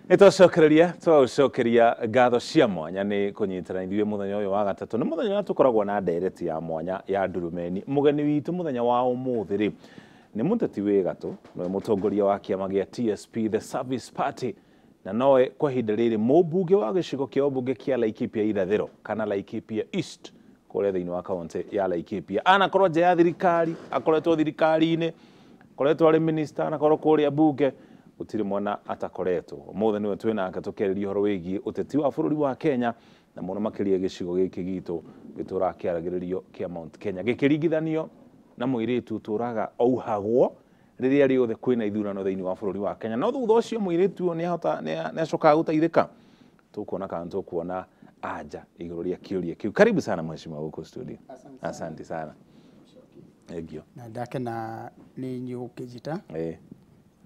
Nĩtwacokereria twagũcokeria ngatho cia mwanya nĩ kũnyitana ithuĩ mũthenya ũyũ wa gatatũ. Nĩ mũthenya ũrĩa tũkoragwo na ndereti ya mwanya ya ndurumeni. Mũgeni witũ mũthenya wa ũmũthĩ rĩ nĩ mũteti wĩ gatũ, nowe mũtongoria wa kĩama gĩa TSP, The Service Party, na nowe kwa ihinda rĩrĩ mũmbunge wa gĩcigo kĩa ũmbunge kĩa Laikipia Irathĩro kana Laikipia East kũrĩa thĩinĩ wa kaunti ya Laikipia. Anakorwo nja ya thirikari, akoretwo thirikari-inĩ, akoretwo arĩ minister, anakorwo kũrĩa mbunge, gũtirĩ mwana atakoretwo. Ũmũthĩ nĩwe twĩ nake tũkĩarĩria ũhoro wĩgiĩ ũteti wa bũrũri wa Kenya na mũno makĩria gĩcigo gĩkĩ gitũ gĩtũraga kĩaragĩrĩrio kĩa Mount Kenya gĩkĩringithanio na mũirĩtu ũtũraga auhagwo rĩrĩa rĩothe kwĩna ithurano thĩinĩ wa bũrũri wa Kenya. No thutha ũcio mũirĩtu ũyũ nĩacokaga gũteithĩka. Tũkuona kana tũkuona anja igũrũ rĩa kĩũria kĩu. Karibu sana mheshimiwa gũkũ studio. Asante sana. Thank you. Na ndakena nĩ inyuĩ gũkĩnjĩta.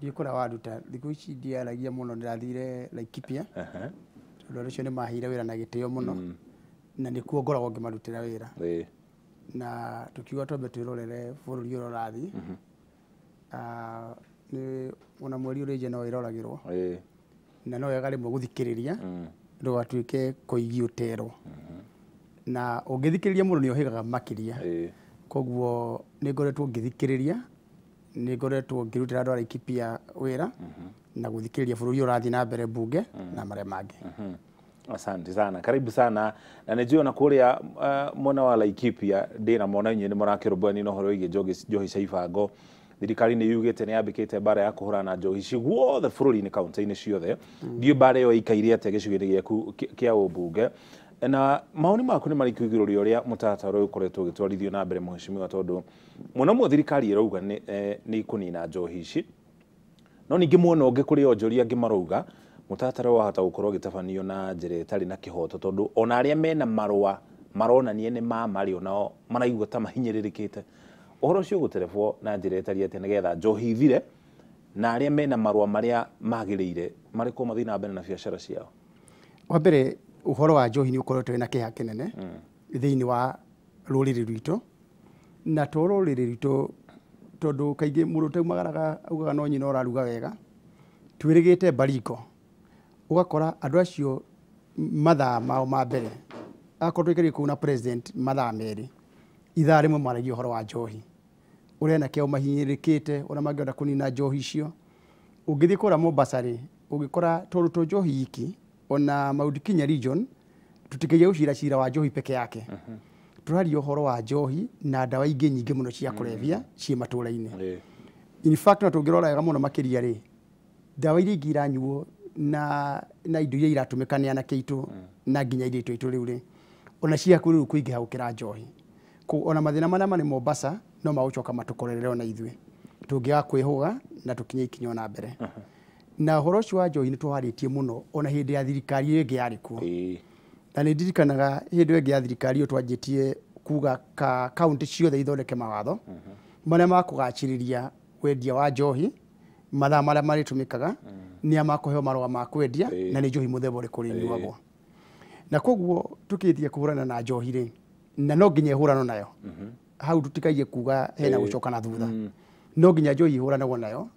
Ndiũĩ kũrĩa waruta thikũ ici ndiaragia mũno, ndĩrathire Laikipia tondũ andũ acio nĩ maheire wĩra na gĩtĩo mũno na nĩkuo ngoragwo ngĩmarutĩra wĩra. Na tũkiuga twambe twĩrorere bũrũri ũrĩa ũrathiĩ. Nĩ ona mweri ũrĩ nja no ĩroragĩrwo na no wega rĩmwe gũthikĩrĩria ndũgatuĩke kũigi ũterwo. Na ũngĩthikĩrĩria mũndũ nĩ ũhĩgaga makĩria. Koguo nĩ ngoretwo ngĩthikĩrĩria, nĩ ngoretwo ngĩrutĩra andũ a Laikipia wĩra na gũthikĩrĩria bũrũri ũrathiĩ na mbere mbunge na marĩa mangĩ. Asante sana, karibu sana. Na nĩ ona kũrĩa mwena wa Laikipia ndĩna mona inyuĩ nĩ mũrakĩrũmbũyania na ũhoro wĩgiĩ njohi cia ibango. Thirikari nĩ yugĩte nĩ yambĩkĩte mbara ya kũhũrana na njohi ici guothe bũrũri-inĩ kaunti-inĩ ciothe. Ndiũĩ mbara ĩyo ĩikaire atĩa gĩcigo-inĩ gĩaku kĩa ũmbunge, na maoni maku nĩ marĩkũ igũrũ rĩa ũrĩa mũtaratara ũyũ ũkoretwo ũgĩtwarithio na mbere mheshimiwa, tondũ mũno mũno thirikari ĩrauga nĩ ĩkũnina njohi ici, no ningĩ mwena ũngĩ kũrĩ onjoria angĩ marauga mũtaratara ũyũ wahota gũkorwo ũgĩtabanio na njĩra ĩtarĩ na kĩhoto, tondũ ona arĩa mena marũa maronania nĩ ma marĩ onao maraigua ta mahinyĩrĩrĩkĩte. Ũhoro ũcio ũgũterebwo na njĩra ĩtariĩ atĩa nĩgetha njohi ithire na arĩa mena marũa marĩa magĩrĩire marĩkwo mathiĩ na mbere na biacara ciao? Wa mbere ũhoro wa njohi nĩ ũkoretwo wĩna kĩeha kĩnene thĩinĩ wa rũrĩrĩ rwitũ, na to rũrĩrĩ rwitũ tondũ kaingĩ mũndũ ũtaumagaraga augaga no nyina ũraruga wega. Twĩrĩgĩte Baringo, ũgakora andũ acio mathaa mao ma mbere akorwo tũikarire kũu na president mathaa merĩ, ithaa rĩmwe maragia ũhoro wa njohi, ũrĩa anake ao mahinyĩrĩrĩkĩte, ũrĩa mangĩenda kũnina njohi icio. Ũngĩthiĩ kũrĩa Mombasa rĩ, ũngĩkora tondũ to njohi iki ona Mount Kenya region tũtikĩgia gũcira cira wa njohi peke yake. Tũraria ũhoro wa njohi na ndawa ingĩ nyingĩ mũno cia kũrebia ciĩ matũra-inĩ. In fact na tũngĩrora wega mũno makĩria rĩ, ndawa iria ingĩ iranyuo na indo iria iratũmĩka nĩ anake aitũ na nginya airĩtu aitũ rĩu rĩ, ona ciaku rĩu kũingĩha gũkĩra njohi. Ona mathĩna marĩa marĩ Mombasa no magũcoka matũkorerere ona ithuĩ tũngĩaga kwĩhũga na tũkinye ikinya ona mbere. Na ũhoro ũcio wa njohi nĩ tũwarĩtie mũno ona hĩndĩ ya thirikari ĩyo ĩngĩ yarĩ kuo. Na nĩ ndirikanaga hĩndĩ ĩyo ĩngĩ ya thirikari ĩyo twanjĩtie kuga ka kaunti ciothe ithondeke mawatho marĩa makũgacĩrĩria wendia wa njohi, mathaa marĩa marĩtũmĩkaga, nĩa makũheo marũa ma kwendia na nĩ njohi mũthemba ũrĩkũ ũrĩnyuagwo. Na koguo tũkĩtie kũhũrana na njohi rĩ, na no nginya ĩhũranwo nayo. Hau tũtikaiye kuga hena gũcoka na thutha. No nginya njohi ĩhũranagwo nayo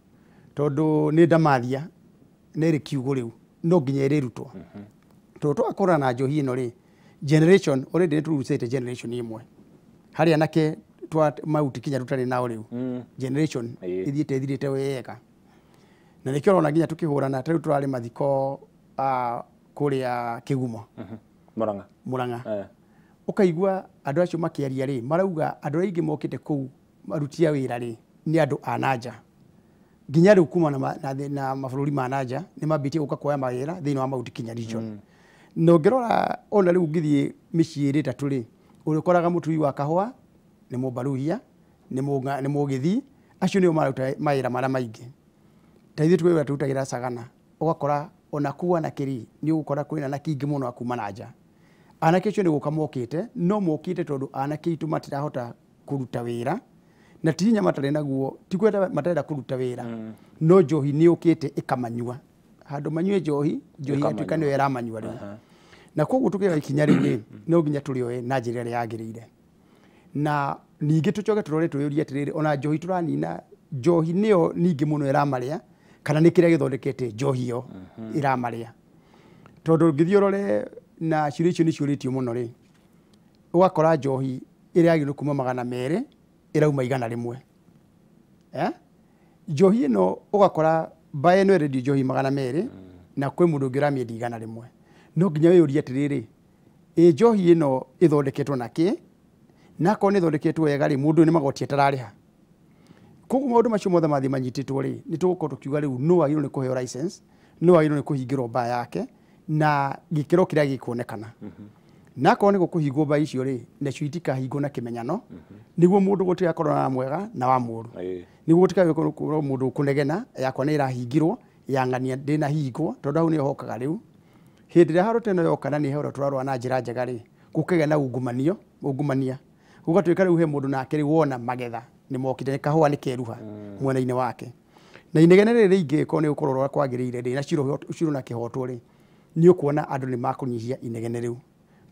tondũ nĩ ndamathia nĩ ĩrĩ kiugo rĩu, no nginya ĩrĩrutwo. Tondũ twakũrana na njohi ĩno rĩ, generation already nĩ tũrucĩte generation ĩmwe harĩa anake twa Mount Kenya tũtarĩ nao rĩu. Generation ĩthiĩte ĩthirĩte wega. Na nĩkĩo ũrona nginya tũkĩhũrana ta rĩu tũrarĩ mathiko kũrĩa Kĩgumo. Murang'a. Murang'a. Ũkaigua andũ acio makĩaria rĩ, marauga andũ arĩa aingĩ mokĩte kũu aruti a wĩra rĩ nĩ andũ a nanja. Nginya rĩu kuma na mabũrũri ma nanja nĩ mambĩtie gũka kuoya mawĩra thĩinĩ wa Mount Kenya region. Na ũngĩrora ona rĩu ũngĩthiĩ mĩciĩ ĩrĩ ĩtatũ rĩ, ũrĩkoraga mũtui wa kahũa nĩ Mũmbaruhia, nĩ Mũgĩthii, acio nĩo maruta mawĩra marĩa maingĩ. Ta ithuĩ twĩ wĩra tũrutagĩra Sagana, ũgakora ona kũu anake rĩ, nĩ ũgũkora kwĩna anake aingĩ mũno a kuma na nja. Anake acio nĩ gũka mokĩte, no mokĩte tondũ anake aitũ matirahota kũruta wĩra, na ti hinya matarĩ naguo, ti kwenda matarenda kũruta wĩra, no njohi nĩ yũkĩte ĩkamanyua. Handũ manyue njohi, njohi yatuĩka nĩyo ĩramanyua rĩu. Na koguo tũkĩoya ikinya rĩu rĩ, no nginya tũrĩoe na njĩra ĩrĩa yagĩrĩire. Na ningĩ tũcoke tũrore twĩyũrie atĩrĩrĩ, ona njohi tũranina, njohi nĩyo ningĩ mũno ĩramarĩa, Kana nĩ kĩrĩa gĩthondekete njohi ĩyo ĩramarĩa. Tondũ ũngĩthiĩ ũrore na ciũria icio nĩ ciũrĩtio mũno rĩ, ũgakora njohi ĩrĩa yagĩrĩirwo kuma 200 ĩrauma 100. Njohi ĩno ũgakora mbaa ĩno ĩrendio njohi 200 na kwĩ mũndũ ũngĩ ũramĩendia 100. No nginya wĩyũrie atĩrĩrĩ, ĩ njohi ĩno ĩthondeketwo na kĩ? Na akorwo nĩ ĩthondeketwo wega rĩ, mũndũ ũyũ nĩ magoti atararĩha. Koguo maũndũ macio mothe mathiĩ manyitĩtwo rĩ, nĩ tũgũkorwo tũkiuga rĩu nũ wagĩrĩirwo nĩ kũheo license, nũ wagĩrĩirwo nĩ kũhingĩrwo mbaa yake na gĩkĩro kĩrĩa gĩkuonekana. Na akorwo nĩ gũkũhingwo mbaa icio rĩ, nacio itikahingwo na kĩmenyano, nĩguo mũndũ gũtigakorwo na mwega na wa mũũru. Nĩguo gũtigakorwo mũndũ ũkũnegena yakwa nĩ ĩrahingirwo, ya ng'ania ndĩnahingwo, tondũ hau nĩho hokaga rĩu. Hĩndĩ ĩrĩa haro ta ĩno yoka na nĩ haro tũrarũa na njĩra njega rĩ, gũkagĩa na ungumania. Gũgatuĩka rĩu he mũndũ nake rĩu wona magetha nĩ mokire, kahũa nĩ keruha mwena-inĩ wake. Na inegene rĩrĩ rĩingĩ korwo nĩ gũkorwo ũrĩa kwagĩrĩire rĩ, na cirwo na kĩhoto rĩ, nĩ ũkuona andũ nĩ makũnyihia inegene rĩu.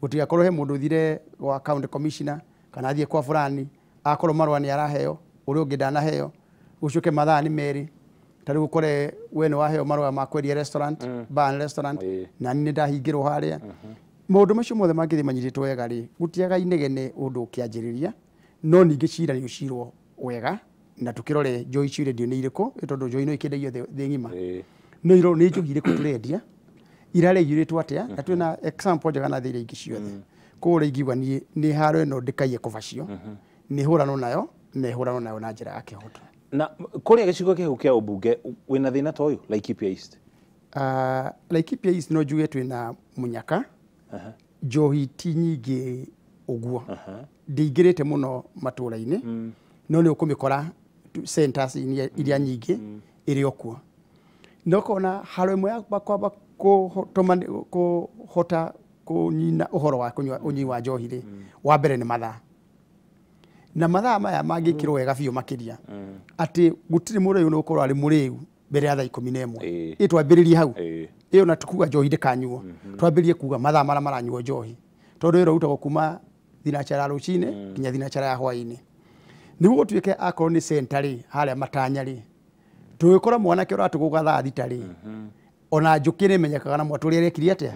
Gũtigakorwo he mũndũ ũthire gwa county commissioner kana athiĩ kwa fulani, akorwo marũa nĩ araheo, ũrĩa ũngĩ ndanaheo, gũcoke mathaa nĩ merĩ. Ta rĩu ũkore we nĩ waheo marũa ma kwendia restaurant, bar and restaurant, na niĩ nĩ ndahingĩrwo harĩa. Maũndũ macio mothe mangĩthiĩ manyitĩtwo wega rĩ, gũtiaga inegene ũndũ ũkĩanjĩrĩria, no ningĩ cira nĩ ũcirwo wega na tũkĩrore njohi icio irendio nĩ irĩkũ, tondũ njohi no ikĩendagio thĩ ng'ima. No irorwo nĩ njohi irĩkũ tũrendia, irarĩa iyũrĩtwo atĩa, na twĩna example njega na thĩ iria ingĩ ciothe. Koguo ũrĩa ingiuga niĩ nĩ haro ĩno ndĩkaiye kũbacio, nĩ hũranwo nayo, na ĩhũranwo nayo na njĩra ya kĩhoto. Na kũrĩa gĩcigo gĩaku kĩa ũmbunge wĩna thĩna ta ũyũ Laikipia East? Laikipia East no njuge twĩna mũnyaka, njohi ti nyingĩ ũguo, ndĩingĩrĩte mũno matũra-inĩ, no nĩ ũkũmĩkora centers iria nyingĩ ĩrĩ o kuo. Na ũkona haro ĩmwe ya kwamba kũhota kũnina ũhoro wa kũnyua ũnyui wa njohi rĩ, wa mbere nĩ mathaa. Na mathaa maya mangĩkĩrwo wega biũ makĩria, atĩ gũtirĩ mũndũ ũyũ ũgũkorwo arĩ mũrĩu mbere ya thaa 11. Ĩ twambĩrĩrie hau. Ĩyo na tukuga njohi ndĩkanyuo, twambĩrĩrie kuga mathaa marĩa maranyuo njohi, tondũ wĩra ũrutagwo kuma thinacara ya rũcinĩ nginya thinacara ya hwaĩ-inĩ. Nĩguo gũtuĩke akorwo nĩ center rĩ, harĩa matanya rĩ, tũgĩkora mwanake ũratũgũga thaa 6 rĩ, ona njũkĩ nĩ ĩmenyekaga na mwatũ ũrĩa ĩrekire atĩa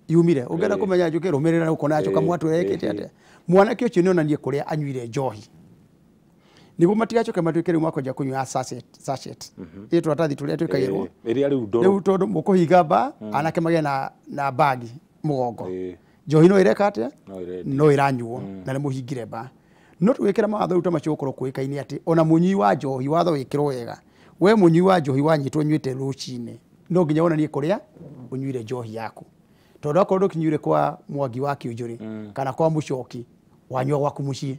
yumire. Ũngĩenda kũmenya njũkĩ, rũmĩrĩra ũkona njoka mwatũ ũrĩa ĩrekĩte atĩa. Mwanake ũcio nĩ onanie kũrĩa anyuire njohi, nĩguo matigacoke matuĩke rĩu makwanjia kũnyua sachet. Ĩ tũratathi tũrĩa twĩkagĩrwo ĩrĩa rĩu ndũrũ, rĩu tondũ mũkũhinga mbaa, anake magĩe na bagi mũgongo, njohi no ĩreka atĩa, no ĩranyuo na nĩ mũhingire mbaa. No tũgĩkĩra mawatho rĩu ta macio gũkorwo kũĩkaine atĩ ona mũnyui wa njohi watho wĩkĩrwo wega, we mũnyui wa njohi wanyitwo ũnyuĩte rũcinĩ, no nginya wonanie kũrĩa ũnyuire njohi yaku, tondũ akorwo ndũkinyuire kwa Mwangi wa Kĩũnjũrĩ kana kwa Mũcoki, wanyua gwaku mũciĩ,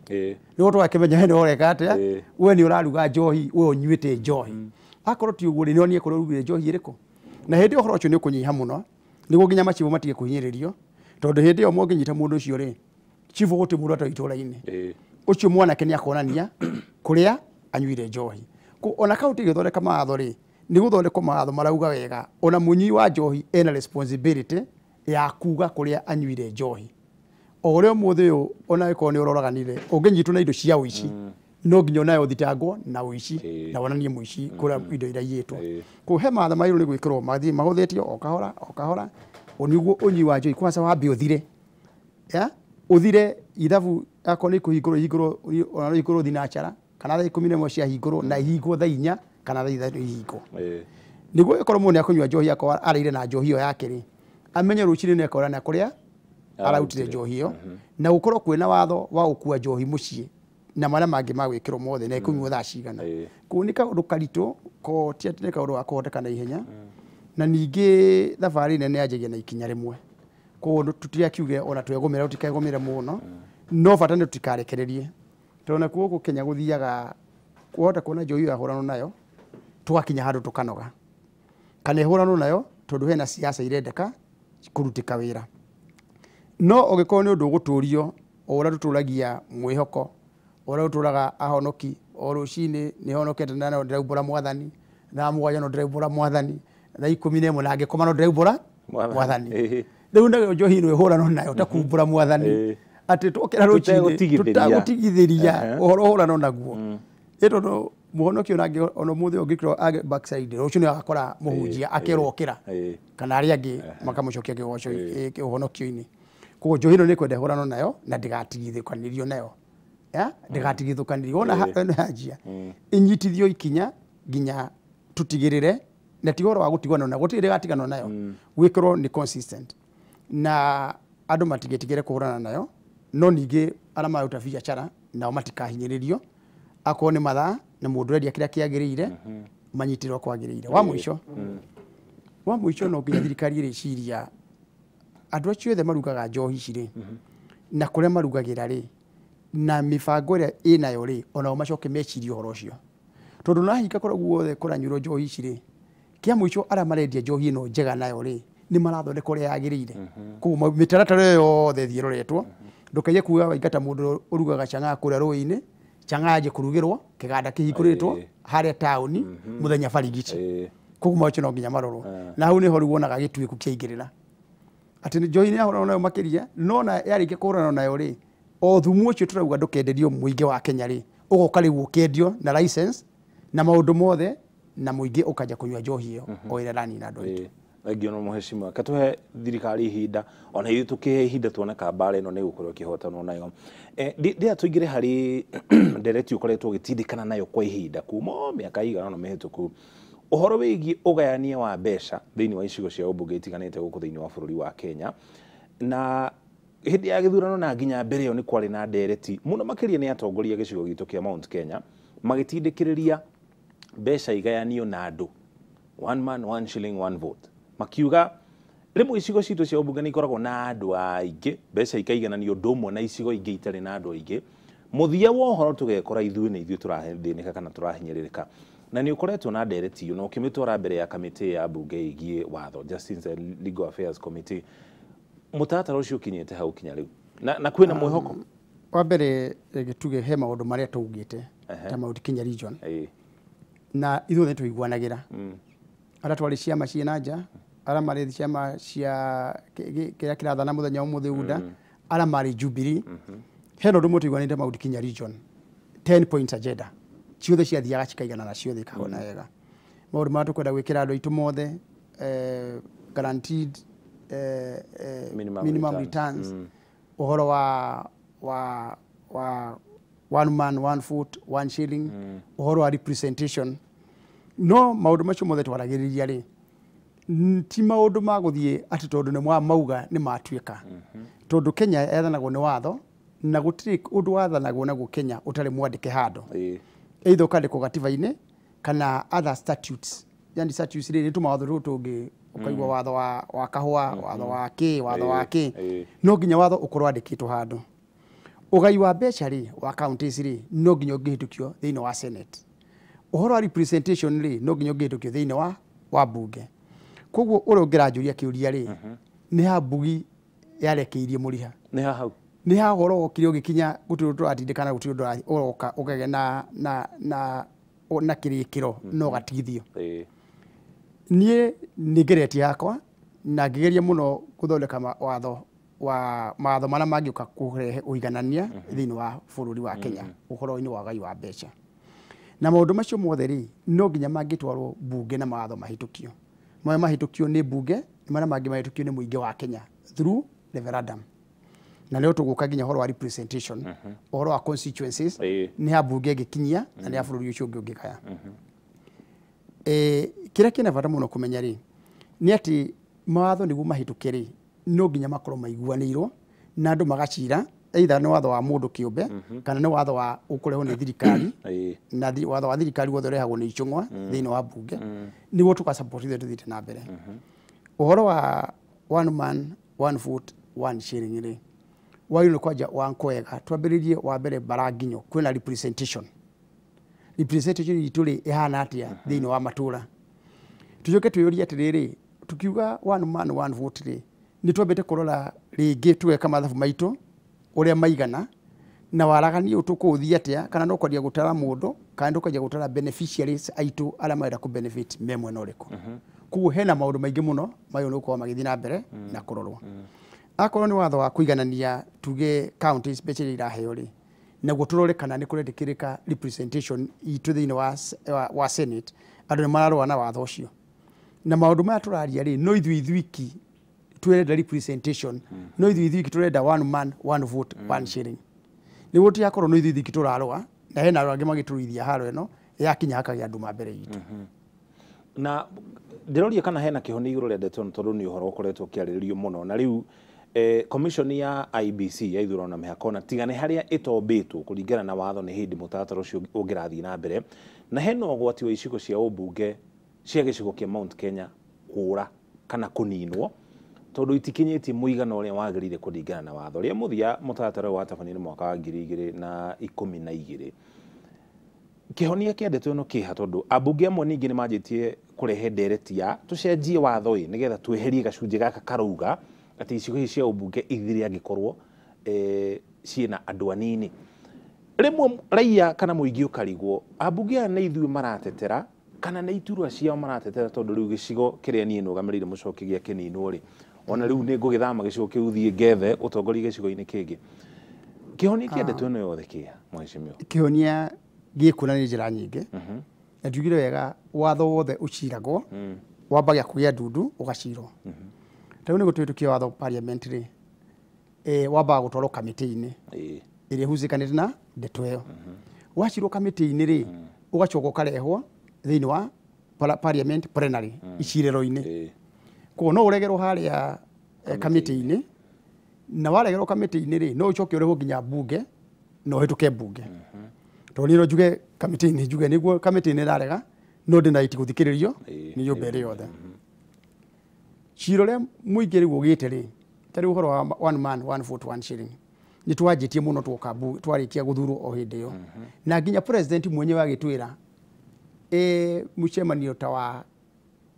nĩguo tũgakĩmenya we nĩ ũreka atĩa, we nĩ ũraruga njohi, we ũnyuĩte njohi. Akorwo ti ũguo rĩ, nĩ wonanie kũrĩa ũrugire njohi ĩrĩkũ. Na hĩndĩ ĩyo ũhoro ũcio nĩ ũkũnyiha mũno, nĩguo nginya macibũ matige kũhinyĩrĩrio, tondũ hĩndĩ ĩyo mũngĩnyita mũndũ ũcio rĩ, cibũ gũtirĩ mũndũ atoĩ itũra-inĩ, ũcio mwanake nĩ akonania kũrĩa anyuire njohi. Ona kaũntĩ ĩgĩthondeka mawatho rĩ, nĩ gũthondekwo mawatho marauga wega ona mũnyui wa njohi ena responsibility ya kuga kũrĩa anyuire njohi. O ũrĩa ũmũthĩ ũyũ ona ĩkorwo nĩ ũroraganire, ũngĩnyitwo na indo cia ũici, no nginya onawe ũthitangwo na ũici na wonanie mũici kũrĩa indo iria iyĩtwo. Koguo he mawatho magĩrĩirwo nĩ gwĩkĩrwo mathiĩ mahũthĩtio o kahora o kahora, nĩguo ũnyui wa njohi kwanza wambe ũthire, ũthire ithabu akorwo nĩ kũhingũrwo ihingũrwo, ona no ihingũrwo thinacara kana thaa 11 ciahingũrwo na ihingwo thaa 4 kana thaa 3 ihingwo, nĩguo ĩkorwo mũndũ nĩ akũnyua njohi akorwo arĩire na njohi ĩyo yake rĩ, amenye rũcinĩ nĩ akora na kũrĩa arautire njohi ĩyo, na gũkorwo kwĩna watho wa gũkua njohi mũciĩ na marĩa mangĩ ma gwĩkĩrwo mothe na ĩkũnyuo thaa cigana. Koguo nĩ kaũndũ karitũ, ko ti atĩ nĩ kaũndũ ga kũhoteka na ihenya, na ningĩ thabarĩ nene yanjagia na ikinya rĩmwe. Koguo tũtigakiuge ona twegũmĩra tũtikegũmĩre mũno, no bata nĩ tũtikarekererie, tondũ nakuo gũkũ Kenya gũthiaga wahota kuona njohi ĩyo yahũranwo nayo tũgakinya handũ tũkanoga, kana ĩhũranwo nayo tondũ hena siasa irendeka kũrutĩka wĩra. No ũngĩkorwo nĩ ũndũ ũgũtũrio o ũrĩa tũtũragia mwĩhoko, o ũrĩa tũtũraga ahonoki, o rũcinĩ nĩ honokete na no ndĩraumbũra mwathani, thaa 7 no ndĩraumbũra mwathani, thaa 11 na ngĩkoma no ndĩraumbũra mwathani. Rĩu nayo njohi ĩno ĩhũranwo nayo ta kumbũra mwathani, atĩ twokĩra rũcinĩ tũtagũtigithĩria ũhoro ũhũranwo naguo. Ĩ tondũ Mũhonokio nangĩ ona mũthĩ ũngĩkorwo backside rũciũ nĩ agakora mũhunjia akerwo okĩra kana arĩa angĩ makamũcokia kĩgoco ũhonokio-inĩ. Koguo njohi ĩno nĩ kwenda ĩhũranwo nayo na ndĩgatigithũkanĩrio nayo. Ya ndĩgatigithũkanĩrio ona ĩno yanjia inyitithio ikinya nginya tutigĩrĩre na ti ũhoro wa gũtigana nayo, gũtirĩ ndĩgatiganwo nayo, gwĩkĩrwo nĩ consistent na andũ matigetigĩre kũhũrana nayo, no ningĩ arĩa maruta biacara nao matikahinyĩrĩrio, akorwo nĩ mathaa na mũndũ endia kĩrĩa kĩagĩrĩire manyitĩrwo kwagĩrĩire. Wa mũico no nginya thirikari ĩrĩciria andũ acio othe marugaga njohi ici rĩ, na kũrĩa marugagĩra rĩ, na mĩbango ĩrĩa ĩnayo rĩ, onao macoke mecirie ũhoro ũcio, tondũ nahinga kũrĩa guothe kũranyuĩrwo njohi ici rĩ, kĩa mũico arĩa marendia njohi ĩno njega nayo rĩ, nĩ marathondeka ũrĩa yagĩrĩire. Koguo mĩtaratara ĩyo yothe ĩthiĩ ĩroretwo, ndũkaiye kuga waingata mũndũ ũrugaga chang'aa kũrĩa rũĩ-inĩ, chang'aa yanjie kũrugĩrwo kĩganda kĩhingũrĩtwo harĩa taũni mũthenya barigici. Koguo macio no nginya marorwo, na hau nĩho rĩu wonaga gĩtuĩku kĩaingĩrĩra atĩ njohi nĩ yahũranwo nayo makĩria, no na yarĩkia kũhũranwo nayo rĩ, o thumu ũcio tũrauga ndũkenderio mũingĩ wa Kenya rĩ, ũgoka rĩu ũkendio na license na maũndũ mothe, na mũingĩ ũkanja kũnyua njohi ĩyo o ĩrĩa ĩranina andũ aitũ. Thengiũ no mũhecimiwa, katũhe thirikari ihinda ona ithuĩ tũkĩhe ihinda tuone ka mbara ĩno nĩ gũkorwo ĩkĩhotanwo nayo. Ndĩra tũingĩre harĩ ndereti ũkoretwo ũgĩtindĩkana nayo kwa ihinda kuma o mĩaka ĩigana ũna mĩhĩtũku, ũhoro wĩgiĩ ũgayania wa mbeca thĩinĩ wa icigo cia ũmbunge itiganĩte gũkũ thĩinĩ wa bũrũri wa Kenya. Na hĩndĩ ya gĩthurano na nginya mbere ĩyo nĩ kwarĩ na ndereti mũno makĩria nĩ atongoria gĩcigo gitũ kĩa Mount Kenya magĩtindĩkĩrĩria mbeca igayanio na andũ, one man one shilling one vote, makiuga rĩmwe icigo citũ cia ũmbunge nĩ ikoragwo na andũ aingĩ, mbeca ikaigananio ũndũ ũmwe na icigo ingĩ itarĩ na andũ aingĩ, mũthia wa ũhoro tũgekora ithuĩ nĩ ithuĩ tũrathĩnĩka kana tũrahinyĩrĩrĩka. Na nĩ ũkoretwo na ndereti ĩyo na ũkĩmĩtwara mbere ya kamĩtĩ ya mbunge ĩgiĩ watho, Justice and Legal Affairs Committee. Mũtaratara ũcio ũkinyĩte hau kinya rĩu na kwĩna mwĩhoko? Wa mbere reke tuge he maũndũ marĩa twaugĩte ta Mount Kenya region, na ithuothe tũiguanagĩra, arĩa twarĩ ciama ciĩ nja, arĩa marĩ ciama cia kĩrĩa kĩrathana mũthenya ũmũthĩ UDA, arĩa marĩ Jubilee, hena ũndũ ũmwe tũiguanĩte Mount Kenya region, 10 points agenda ciothe ciathiaga cikaiganana ciothe ikahona wega. Maũndũ marĩa tũkwenda gwĩkĩra andũ aitũ mothe, guaranteed minimum returns, ũhoro wa one man one vote one shilling, ũhoro wa representation. No maũndũ macio mothe twaragĩrĩria rĩ, ti maũndũ ma gũthiĩ atĩ tondũ nĩ mauga nĩ matuĩka, tondũ Kenya yathanagwo nĩ watho na gũtirĩ ũndũ wathanagwo naguo Kenya ũtarĩ mwandĩke handũ, either ũkandĩkwo gatiba-inĩ kana other statutes. Yani statutes rĩ, nĩ tũmawatho tũtũ tũngĩ ũkaigua watho wa kahũa, watho wa kĩ, watho wa kĩ, no nginya watho ũkorwo wandĩkĩtwo handũ. Ũgai wa mbeca rĩ wa counties rĩ, no nginya ũngĩhĩtũkio thĩinĩ wa Senate. Ũhoro wa representation rĩ, no nginya ũngĩhĩtũkio thĩinĩ wa mbunge. Koguo ũrĩa ũngĩranjũria kĩũria rĩ, nĩ ha mbugi yarekeirie mũriha, nĩ ha hau, nĩ ha ũhoro wokire ũgĩkinya, gũtirĩ ũndũ ũratindĩkana, gũtirĩ ũndũ ũroka ũkagĩa na kĩrĩkĩro no ũgatigithio. Niĩ nĩ ngeretie yakwa na ngĩgeria mũno gũthondeka watho wa mawatho marĩa mangĩũka kũrehe ũiganania thĩinĩ wa bũrũri wa Kenya ũhoro-inĩ wa ũgai wa mbeca. Na maũndũ macio mothe rĩ, no nginya mangĩtwarwo mbunge na mawatho mahĩtũkio. Marĩa mahĩtũkio nĩ mbunge, marĩa mangĩ mahĩtũkio nĩ mũingĩ wa Kenya through referendum. Na leo tũgũka nginya ũhoro wa representation, ũhoro wa constituencies, nĩ ha mbunge ĩngĩkinyia na nĩ ha bũrũri ũcio ũngĩ ũngĩgaya. Kĩrĩa kĩna bata mũno kũmenya rĩ, nĩ atĩ mawatho nĩguo mahĩtũke rĩ, no nginya makorwo maiguanĩirwo na andũ magacira, either nĩ watho wa mũndũ kĩũmbe kana nĩ watho wa ũkũrehwo nĩ thirikari, na watho wa thirikari wothe ũrehagwo nĩ icũng'wa thĩinĩ wa mbunge, nĩguo tũgasupport ithuĩ tũthiĩte na mbere. Ũhoro wa one man one vote one shilling rĩ, wagĩrĩirwo kwanja wa kwega twambĩrĩrie wa mbere baranginyo kwĩna representation. Representation itũ rĩ ĩhana atĩa thĩinĩ wa matũra? Tũcoke twĩyũrie atĩrĩrĩ, tukiuga one man one vote rĩ, nĩ twambĩte kũrora rĩngĩ tũgeka mathabu maitũ ũrĩa maigana na waragania ũyũ tũkũũthiĩ atĩa, kana no kwanjia gũtara mũndũ kana tũkanjia gũtara beneficiaries aitũ arĩa marenda kũ benefit me mwena ũrĩkũ. Koguo hena maũndũ maingĩ mũno magĩrĩirwo nĩ gũkorwo magĩthiĩ na mbere na kũrorwo. Akorwo nĩ watho wa kũiganania tuge counties mbeca iria iraheo rĩ, Naguo tũrore kana nĩ kũrendekĩrĩka representation itũ thĩinĩ wa Senate. Andũ nĩ mararũa na watho ũcio. Na maũndũ maya tũraria rĩ, no ithuĩ ithuiki twĩrenda representation, no ithuĩ ithuiki tũrenda one man one vote one shilling. Nĩguo tũtigakorwo no ithuĩ ithuiki tũrarũa na hena andũ angĩ magĩtũruithia haro ĩno yakinya hakagĩa andũ ma mbere itũ. Na ndĩroria kana hena kĩhonia igũrũ rĩa ndeto ĩno, tondũ nĩ ũhoro ũkoretwo ũkĩarĩrĩrio mũno. Na rĩu commission ya IBC ya ithurano na mĩhaka ona tiga nĩ harĩa ĩtombĩtwo kũringana na watho nĩ hĩndĩ mũtaratara ũcio ũngĩrathiĩ na mbere, na hena ũgwati wa icigo cia ũmbunge cia gĩcigo kĩa Mount Kenya kũra kana kũninwo tondũ itikinyĩtie mũigana ũrĩa wagĩrĩire kũringana na watho. Rĩa mũthia mũtaratara ũyũ watabanire mwaka wa 2012. Kĩhonia kĩa ndeto ĩno kĩha, tondũ ambunge amwe ningĩ nĩ manjĩtie kũrehe ndereti ya tũcenjie watho ĩ nĩgetha tweherie gacunjĩ gaka karauga atĩ icigo ici cia ũmbunge ithire angĩkorwo ciĩna andũ anini. Rĩmwe raia kana mũingĩ ũkarigwo ambunge aya nĩ ithuĩ maratetera kana nĩ iturwa ciao maratetera, tondũ rĩu gĩcigo kĩrĩa niĩ nũgamĩrĩire mũcoki gĩa kĩninwo rĩ, ona rĩu nĩ ngũgĩthama gĩcigo kĩu thiĩ ngethe ũtongoria gĩcigo-inĩ kĩngĩ. Kĩhonia kĩa ndeto ĩno yothe kĩha, mheshimiwa? Kĩhonia gĩkuo na nĩ njĩra nyingĩ. Na njugire wega, watho wothe ũciragwo wambagia kũgĩa ndundu ũgacirwo. Ta rĩu nĩguo tũhĩtũkie watho parliament rĩ, wambaga gũtwarwo kamĩtĩ-inĩ ĩrĩa ĩhucikanĩte na ndeto ĩyo. Wacirwo kamĩtĩ-inĩ rĩ, ũgacoka ũkarehwo thĩinĩ wa parliament plenary icirĩro-inĩ. Koguo no ũregerwo harĩa kamĩtĩ-inĩ, na waregerwo kamĩtĩ-inĩ rĩ, no ũcoke ũrehwo nginya mbunge na ũhĩtũke mbunge. Tondũ niĩ no njuge kamĩtĩ-inĩ, njuge nĩguo kamĩtĩ-inĩ ĩrarega, no ndĩ na right gũthikĩrĩrio nĩ nyũmba ĩrĩ yothe. Cira ũrĩa mũingĩ rĩu ũgĩte rĩ, ta rĩu ũhoro wa one man one vote one shilling nĩ twanjĩtie mũno twoka twarĩkia gũthurwo o hĩndĩ ĩyo. Na nginya president mwenyewe agĩtwĩra mũcemanio ta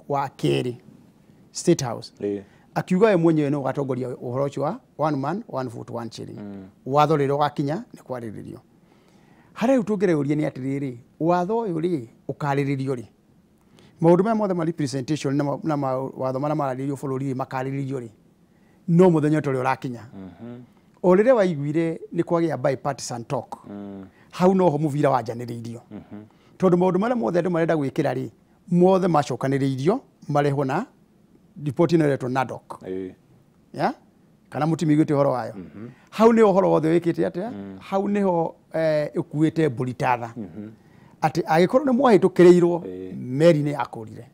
wa kerĩ State House, akiuga we mwenyewe no ũgatongoria ũhoro ũcio wa one man one vote one shilling. Watho rĩrĩa ũgakinya nĩ kwarĩrĩrio. Harĩa rĩu tũngĩreuria nĩ atĩrĩrĩ, watho ũyũ rĩ ũkarĩrĩrio rĩ, maũndũ maya mothe ma representation na mawatho marĩa mararĩrĩrio bũrũri makarĩrĩrio rĩ, no mũthenya ũrĩa ũrakinya. O rĩrĩa waiguire nĩ kwagĩa bipartisan talk, hau noho mũbira wanjanĩrĩirio. Tondũ maũndũ marĩa mothe andũ marenda gwĩkĩra rĩ, mothe macokanĩrĩirio marehwo na riboti ĩno ĩretwo NADOC. Ya? Kana mũtimiguĩte ũhoro wayo. Hau nĩho ũhoro wothe wĩkĩte atĩa? Hau nĩho ĩkuĩte mbũri tatha. Atĩ angĩkorwo nĩ mwahĩtũkĩrĩirwo, meri nĩ yakũrire.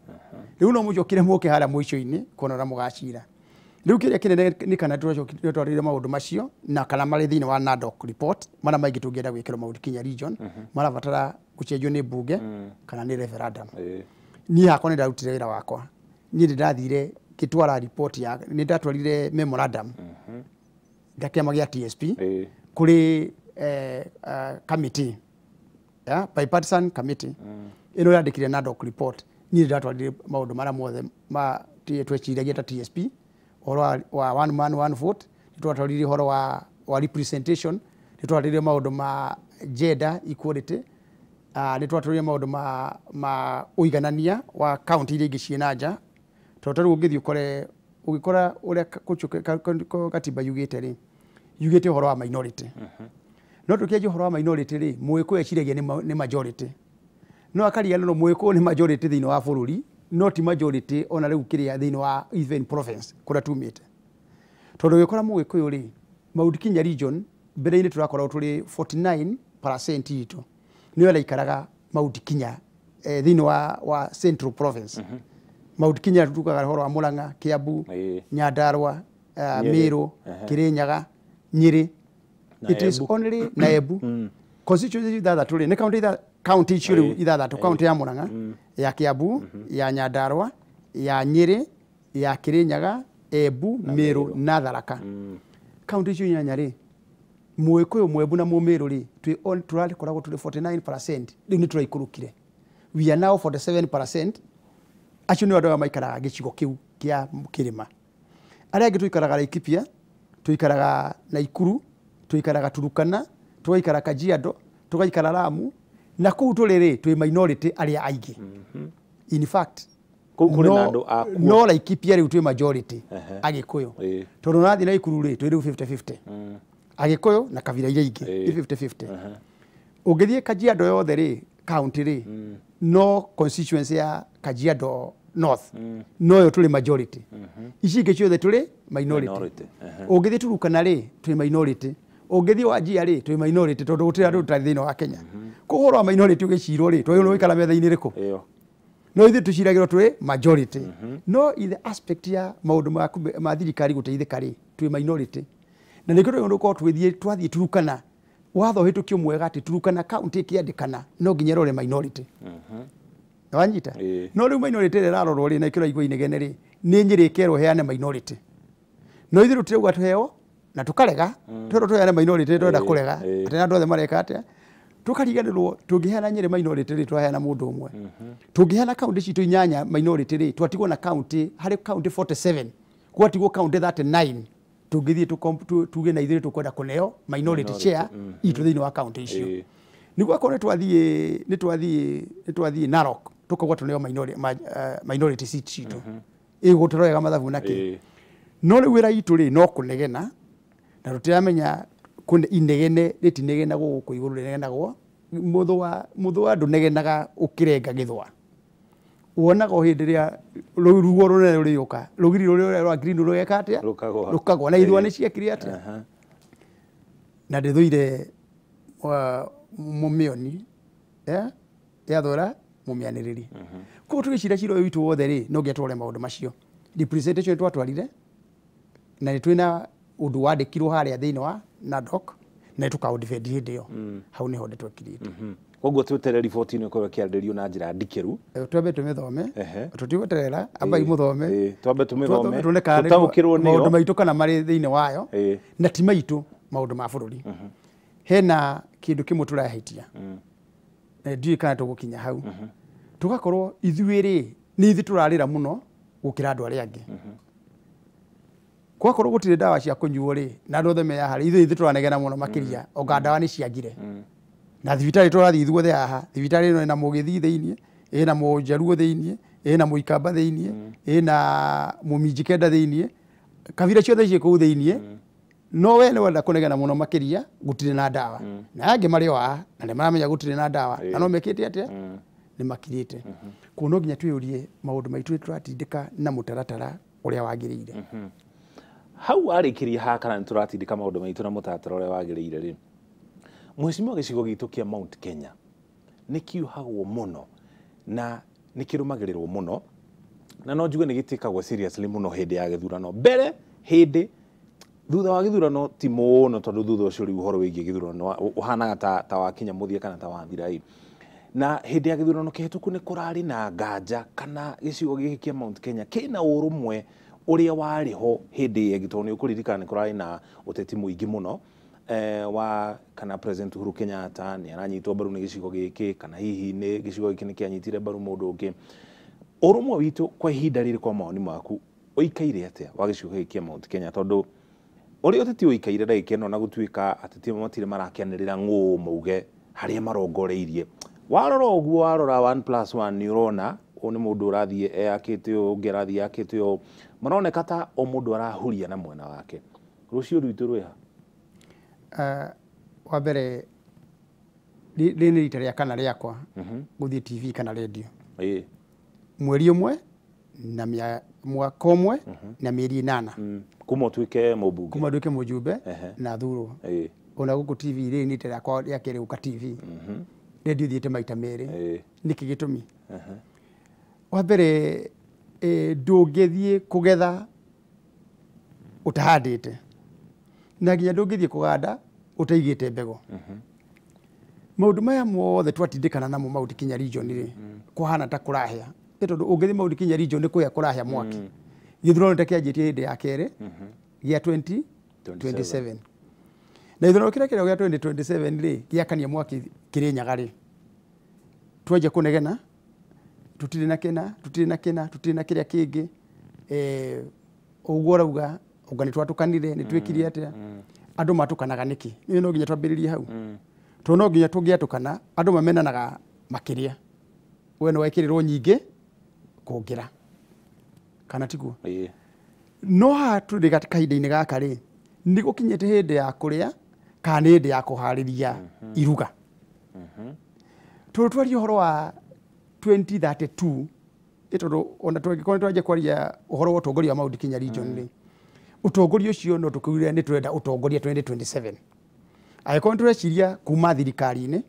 Rĩu no mũcokire mũke harĩa mũico-inĩ kuona ũrĩa mũgacira. Rĩu kĩrĩa kĩnene nĩ kana tũracokire maũndũ macio na kana marĩ thĩinĩ wa NADOC report marĩa maingĩ tũngĩenda gwĩkĩrwo maũndũ kinya region marabatara gũcenjio nĩ mbunge kana nĩ referendum. Niĩ hakwa nĩ ndarutire wĩra wakwa. Niĩ nĩ ndathire ngĩtwara report ya nĩ ndatwarire memorandum ya kĩama gĩa TSP kũrĩ committee ya bipartisan committee ĩno yandĩkire NADOC report. Niĩ nĩ ndatwarire maũndũ marĩa mothe ma tweciragia ta TSP, ũhoro wa one man one vote, nĩ twatwarire ũhoro wa representation, nĩ twatwarire maũndũ ma gender equality, nĩ twatwarire maũndũ ma ũiganania wa county iria ingĩ ciĩ na nja. Tondũ ta rĩu ũngĩthiĩ ũkore ũgĩkora ũrĩa katiba yugĩte rĩ, yugĩte ũhoro wa minority. No tũkĩanjia ũhoro wa minority rĩ, Mũgĩkũyũ eciragia nĩ majority. No akaria no Mũgĩkũyũ nĩ majority thĩinĩ wa bũrũri, no ti majority ona rĩu kĩrĩa thĩinĩ wa even province kũrĩa tumĩte. Tondũ ũgĩkora Mũgĩkũyũ rĩ, Mount Kenya region mbere-inĩ tũrakoragwo tũrĩ 49% itũ nĩyo ĩraikaraga Mount Kenya thĩinĩ wa Central Province. Mount Kenya tugaga ũhoro wa Murang'a, Kiambu, Nyandarua, Meru, Kirinyaga, Nyeri. It is only na Embu. Constituency ithathatũ rĩ, nĩ county county icio rĩu ithathatũ, county ya Murang'a, ya Kiambu, ya Nyandarua, ya Nyeri, ya Kirinyaga, Embu, Meru na Tharaka. County icio inyanya rĩ, Mũgĩkũyũ, Mwembu na Mũmĩrũ rĩ, tũrakoragwo tũrĩ 49%, rĩu nĩ tũraikũrũkire. We are now 47%. Acio nĩ andũ arĩa maikaraga gĩcigo kĩu kĩa kĩrĩma. Arĩa angĩ tũikaraga Laikipia, tũikaraga Naikuru, tũikaraga Turukana, tũgaikara Kajiado, tũgaikara Lamu, na kũu tũrĩ rĩ, twĩ minority arĩa aingĩ. In fact, kũu kũrĩ na andũ a kuo. No Laikipia rĩu twĩ majority Agĩkũyũ. Tondũ ũrathiĩ Naikuru rĩ, twĩ rĩu 50-50. Agĩkũyũ na kabira iria ingĩ nĩ 50-50. Ũngĩthiĩ Kajiado yothe rĩ, county rĩ, no constituency ya Kajiado North noyo tũrĩ majority. Ici ingĩ ciothe tũrĩ minority. Ũngĩthiĩ Turukana rĩ, tũrĩ minority. Ũngĩthiĩ Wajir rĩ, tũrĩ minority tondũ gũtirĩ andũ tũtarĩ thĩinĩ wa Kenya. Koguo ũhoro wa minority ũgĩcirwo rĩ, twagĩrĩirwo gũikara metha-inĩ ĩrĩkũ? No ithuĩ tũciragĩrwo tũrĩ majority. No in the aspect ya maũndũ ma thirikari gũteithĩka rĩ, twĩ minority. Na nĩkĩo twagĩrĩirwo gũkorwo twathiĩ Turukana, watho ũhĩtũkio mwega atĩ Turukana county ĩkĩandĩkana no nginya ĩrore minority. Wanyita? No rĩu minority ĩrĩa ĩrarorwo rĩ, na ĩkĩrwo igua inegene rĩ, nĩ Nyĩrĩ ĩkerwo heane minority. No ithuĩ tũtirauga tũheo na tũkarega, twerwo tũheane minority twenda kũrega, atĩ andũ othe mareka atĩa? Tũkariganĩrwo tũngĩheana Nyĩrĩ minority rĩ, twaheana mũndũ ũmwe. Tũngĩheana county citũ 8 minority rĩ, twatigwo na county harĩ county 47, gwatigwo county 39. Tũngĩthiĩ tuge na ithuĩ tũkwenda kũneo minority share itũ thĩinĩ wa county icio. Nĩguo akorwo nĩ twathiĩ Narok, tũkauga tũneo minority seat citũ. Ĩgũtũrorega mathabu na kĩ. No rĩu wĩra itũ rĩ, no kũnegena, na tũtiramenya inegene rĩtinegenagwo gũkũ igũrũ, rĩnegenagwo mũthũa ndũnegenaga ũkĩrenga gĩthũa. Wonaga o hĩndĩ ĩrĩa ruo rũnene rũrĩũka, rũgiri rũrĩa rwa green rũgeka atĩa? Rũkagwa. Rũkagwa. Na ithũa nĩ ciekire atĩa? Na ndĩthũire mũmĩoni, yathũra mũmĩanĩrĩri. Koguo tũgĩcira cira ũyũ witũ wothe rĩ, no nginya tũrore maũndũ macio. Representation twatwarire, na nĩ twĩna ũndũ wandĩkirwo harĩa thĩinĩ wa NADOC, na nĩ tũkaũ-defend hĩndĩ ĩyo. Hau nĩho ndeto ĩkirĩte. Koguo tweterere riboti ĩno ĩkorwo ĩkĩarĩrĩrio na njĩra ndikĩru. Twambe tũmĩthome, tũtigweterera, ambai mũthome. Twambe tũmĩthome, tuone kana tũtaũkĩrwo nĩyo. Maũndũ maitũ kana marĩ thĩinĩ wayo, na ti maitũ, maũndũ ma bũrũri. Hena kĩndũ kĩmwe tũrahĩtia, na ndiũĩ kana tũgũkinya hau. Tũgakorwo ithuĩ rĩ, nĩ ithuĩ tũrarĩra mũno gũkĩra andũ arĩa angĩ. Gwakorwo gũtirĩ ndawa cia kũnyuo rĩ, na andũ othe me haha rĩ, ithuĩ ithuĩ tũranegena mũno makĩria, onga ndawa nĩ ciagire. Na thibitarĩ tũrathiĩ ithuothe haha, thibitarĩ ĩno ĩna mũgĩthii thĩinĩ, ĩna mũjaruo thĩinĩ, ĩna mũikamba thĩinĩ, ĩna mũminjikenda thĩinĩ, kabira ciothe ciĩ kũu thĩinĩ. No we nĩ wenda kũnegena mũno makĩria gũtirĩ na ndawa. Na angĩ marĩ o haha, na nĩ maramenya gũtirĩ na ndawa, na no mekĩte atĩa? Nĩ makirĩte. Koguo no nginya twĩyũrie maũndũ maitũ nĩ tũratindĩka na mũtaratara ũrĩa wagĩrĩire. Hau warĩkĩria haha kana nĩ tũratindĩka maũndũ maitũ na mũtaratara ũrĩa wagĩrĩire rĩ, mheshimiwa, gĩcigo gitũ kĩa Mount Kenya nĩ kiuhagwo mũno na nĩ kĩrũmagĩrĩrwo mũno, na no njuge nĩ gĩtĩkagwo seriously mũno hĩndĩ ya gĩthurano, mbere, hĩndĩ, thutha wa gĩthurano ti mũno, tondũ thutha ũcio rĩu ũhoro wĩgiĩ gĩthurano ũhanaga ta wakinya mũthia kana ta wathira ĩ. Na hĩndĩ ya gĩthurano kĩhĩtũku nĩ kũrarĩ na nganja kana gĩcigo gĩkĩ kĩa Mount Kenya kĩna ũrũmwe ũrĩa warĩ ho hĩndĩ ĩngĩ, tondũ nĩ ũkũririkana nĩ kũrarĩ na ũteti mũingĩ mũno wa kana President Uhuru Kenyatta nĩ aranyitwo mbaru nĩ gĩcigo gĩkĩ, kana hihi nĩ gĩcigo gĩkĩ nĩ kĩanyitire mbaru mũndũ ũngĩ. Ũrũmwe witũ kwa ihinda rĩrĩ, kwa mawoni maku, ũikaire atĩa wa gĩcigo gĩkĩ kĩa Mount Kenya? Tondũ ũrĩa ũteti ũikaire ndagĩka ĩno, na gũtuĩka ateti matirĩ marakĩanĩrĩra ng'ũ mauge harĩa marongoreirie, warora ũguo, warora 1+1, nĩ ũrona ũyũ nĩ mũndũ ũrathiĩ eyakĩte ũũ, ũngĩ arathiĩ yakĩte ũũ, maroneka ta o mũndũ arahuria na mwena wake. Rũciũ rwitũ rwĩha? Wa mbere, rĩrĩ nĩ rita rĩa kana rĩakwa gũthiĩ TV kana radio. Mweri ũmwe na mwaka ũmwe na mĩeri 8. Kuma ũtuĩke mũmbunge. Kuma nduĩke mũjumbe na thurwo. Ona gũkũ TV, rĩrĩ nĩ rita rĩakwa rĩa kerĩ gũka TV. Radio thiĩte maita merĩ. Nĩkĩ gĩtũmi? Wa mbere, ndũngĩthiĩ kũgetha ũtahandĩte, na nginya ndũngĩthiĩ kũganda ũtaigĩte mbegũ. Maũndũ maya mothe twatindĩkana namo Mount Kenya region rĩ, kũhana ta kũrahĩa. Nĩ tondũ ũngĩthiĩ Mount Kenya region nĩ kũhĩa kũrahĩa mwaki. Gĩthurano ta kĩanjĩtie hĩndĩ ya kerĩ gĩa 2027, na gĩthurano kĩrĩa kĩrĩa gĩa 2027 rĩ, gĩakania mwaki Kĩrĩnyaga rĩ, twanjia kũnegena tũtirĩ na kĩna, tũtirĩ na kĩna, tũtirĩ na kĩrĩa kĩngĩ. Ũguo ũrauga ũnga nĩ twatũkanire, nĩ twĩkire atĩa? Andũ matũkanaga nĩkĩ? Nĩ no nginya twambĩrĩrie hau, tondũ no nginya tũngĩatũkana, andũ mamenanaga makĩria. We nĩ wekĩrĩrwo nyingĩ kũngĩra, kana tiguo? Ĩĩ. No haha tũrĩ kahinda-inĩ gaka rĩ, nĩ gũkinyĩte hĩndĩ ya kũrĩa Kana nĩ hĩndĩ ya kũharĩria iruga? Tondũ twaria ũhoro wa 2032, tondũ ona tũngĩkorwo twanjia kwaria ũhoro wa ũtongoria wa Mount Kenya region rĩ, ũtongoria ũcio no tũkiugire nĩ tũrenda ũtongoria 2027. Angĩkorwo nĩ tũreciria kuma thirikari-inĩ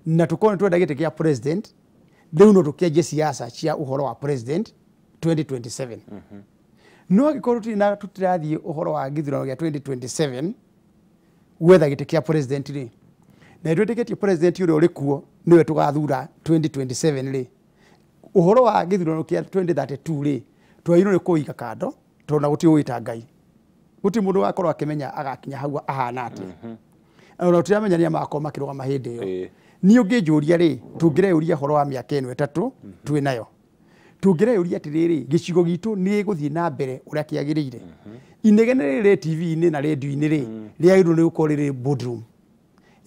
na tũkorwo nĩ tũrenda gĩtĩ kĩa president, rĩu no tũkĩanjie siasa cia ũhoro wa president 2027. No angĩkorwo tũtirĩ na tũtirathiĩ ũhoro wa gĩthurano gĩa 2027 gwetha gĩtĩ kĩa president rĩ, na nĩtwĩtĩkĩtie president ũrĩa ũrĩ kuo nĩwe tũgathura 2027 rĩ, ũhoro wa gĩthurano kĩa 2032 rĩ, twagĩrĩirwo nĩ kũiga kando, tondũ na gũtirĩ ũĩ ta Ngai, gũtirĩ mũndũ ũgakorwo akĩmenya agakinya hau ahana atĩa, ona tũtiramenya nĩa magakorwo makĩrũgama hĩndĩ ĩyo. Niĩ ũngĩnjũria rĩ, tũngĩreyũria ũhoro wa mĩaka ĩno 3 twĩ nayo, tũngĩreyũria atĩrĩrĩ, gĩcigo gitũ nĩ gĩgũthiĩ na mbere ũrĩa kĩagĩrĩire? Inegene rĩrĩ TV-inĩ na radio-inĩ rĩ, rĩagĩrĩirwo nĩ gũkorwo rĩrĩ boardroom,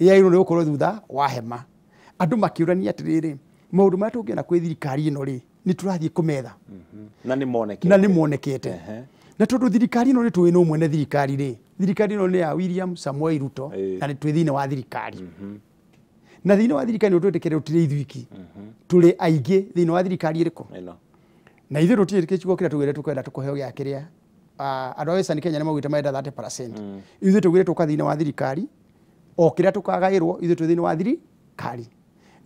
rĩagĩrĩirwo nĩ gũkorwo thutha wa hema, andũ makĩũrania atĩrĩrĩ, maũndũ marĩa tũngĩona kwĩ thirikari ĩno rĩ, nĩ tũrathiĩ kũmetha na nĩ monekete, na nĩ monekete. Na tondũ thirikari ĩno nĩ tũĩ no mwene thirikari rĩ, thirikari ĩno nĩ ya William Samoei Ruto, na nĩ twĩ thĩinĩ wa thirikari. Na thĩinĩ wa thirikari nĩ twĩtĩkĩre tũtirĩ ithuiki, tũrĩ aingĩ thĩinĩ wa thirikari ĩrĩkũ. Na ithuĩ tũtirĩ gĩcigo kĩrĩa tugire tũkwenda tũkũheo gĩa kĩrĩa andũ a Western Kenya nĩ maugĩte marenda 30%. Ithuĩ tugire tũka thĩinĩ wa thirikari o kĩrĩa tũkagaĩrwo, ithuĩ twĩ thĩinĩ wa thirikari.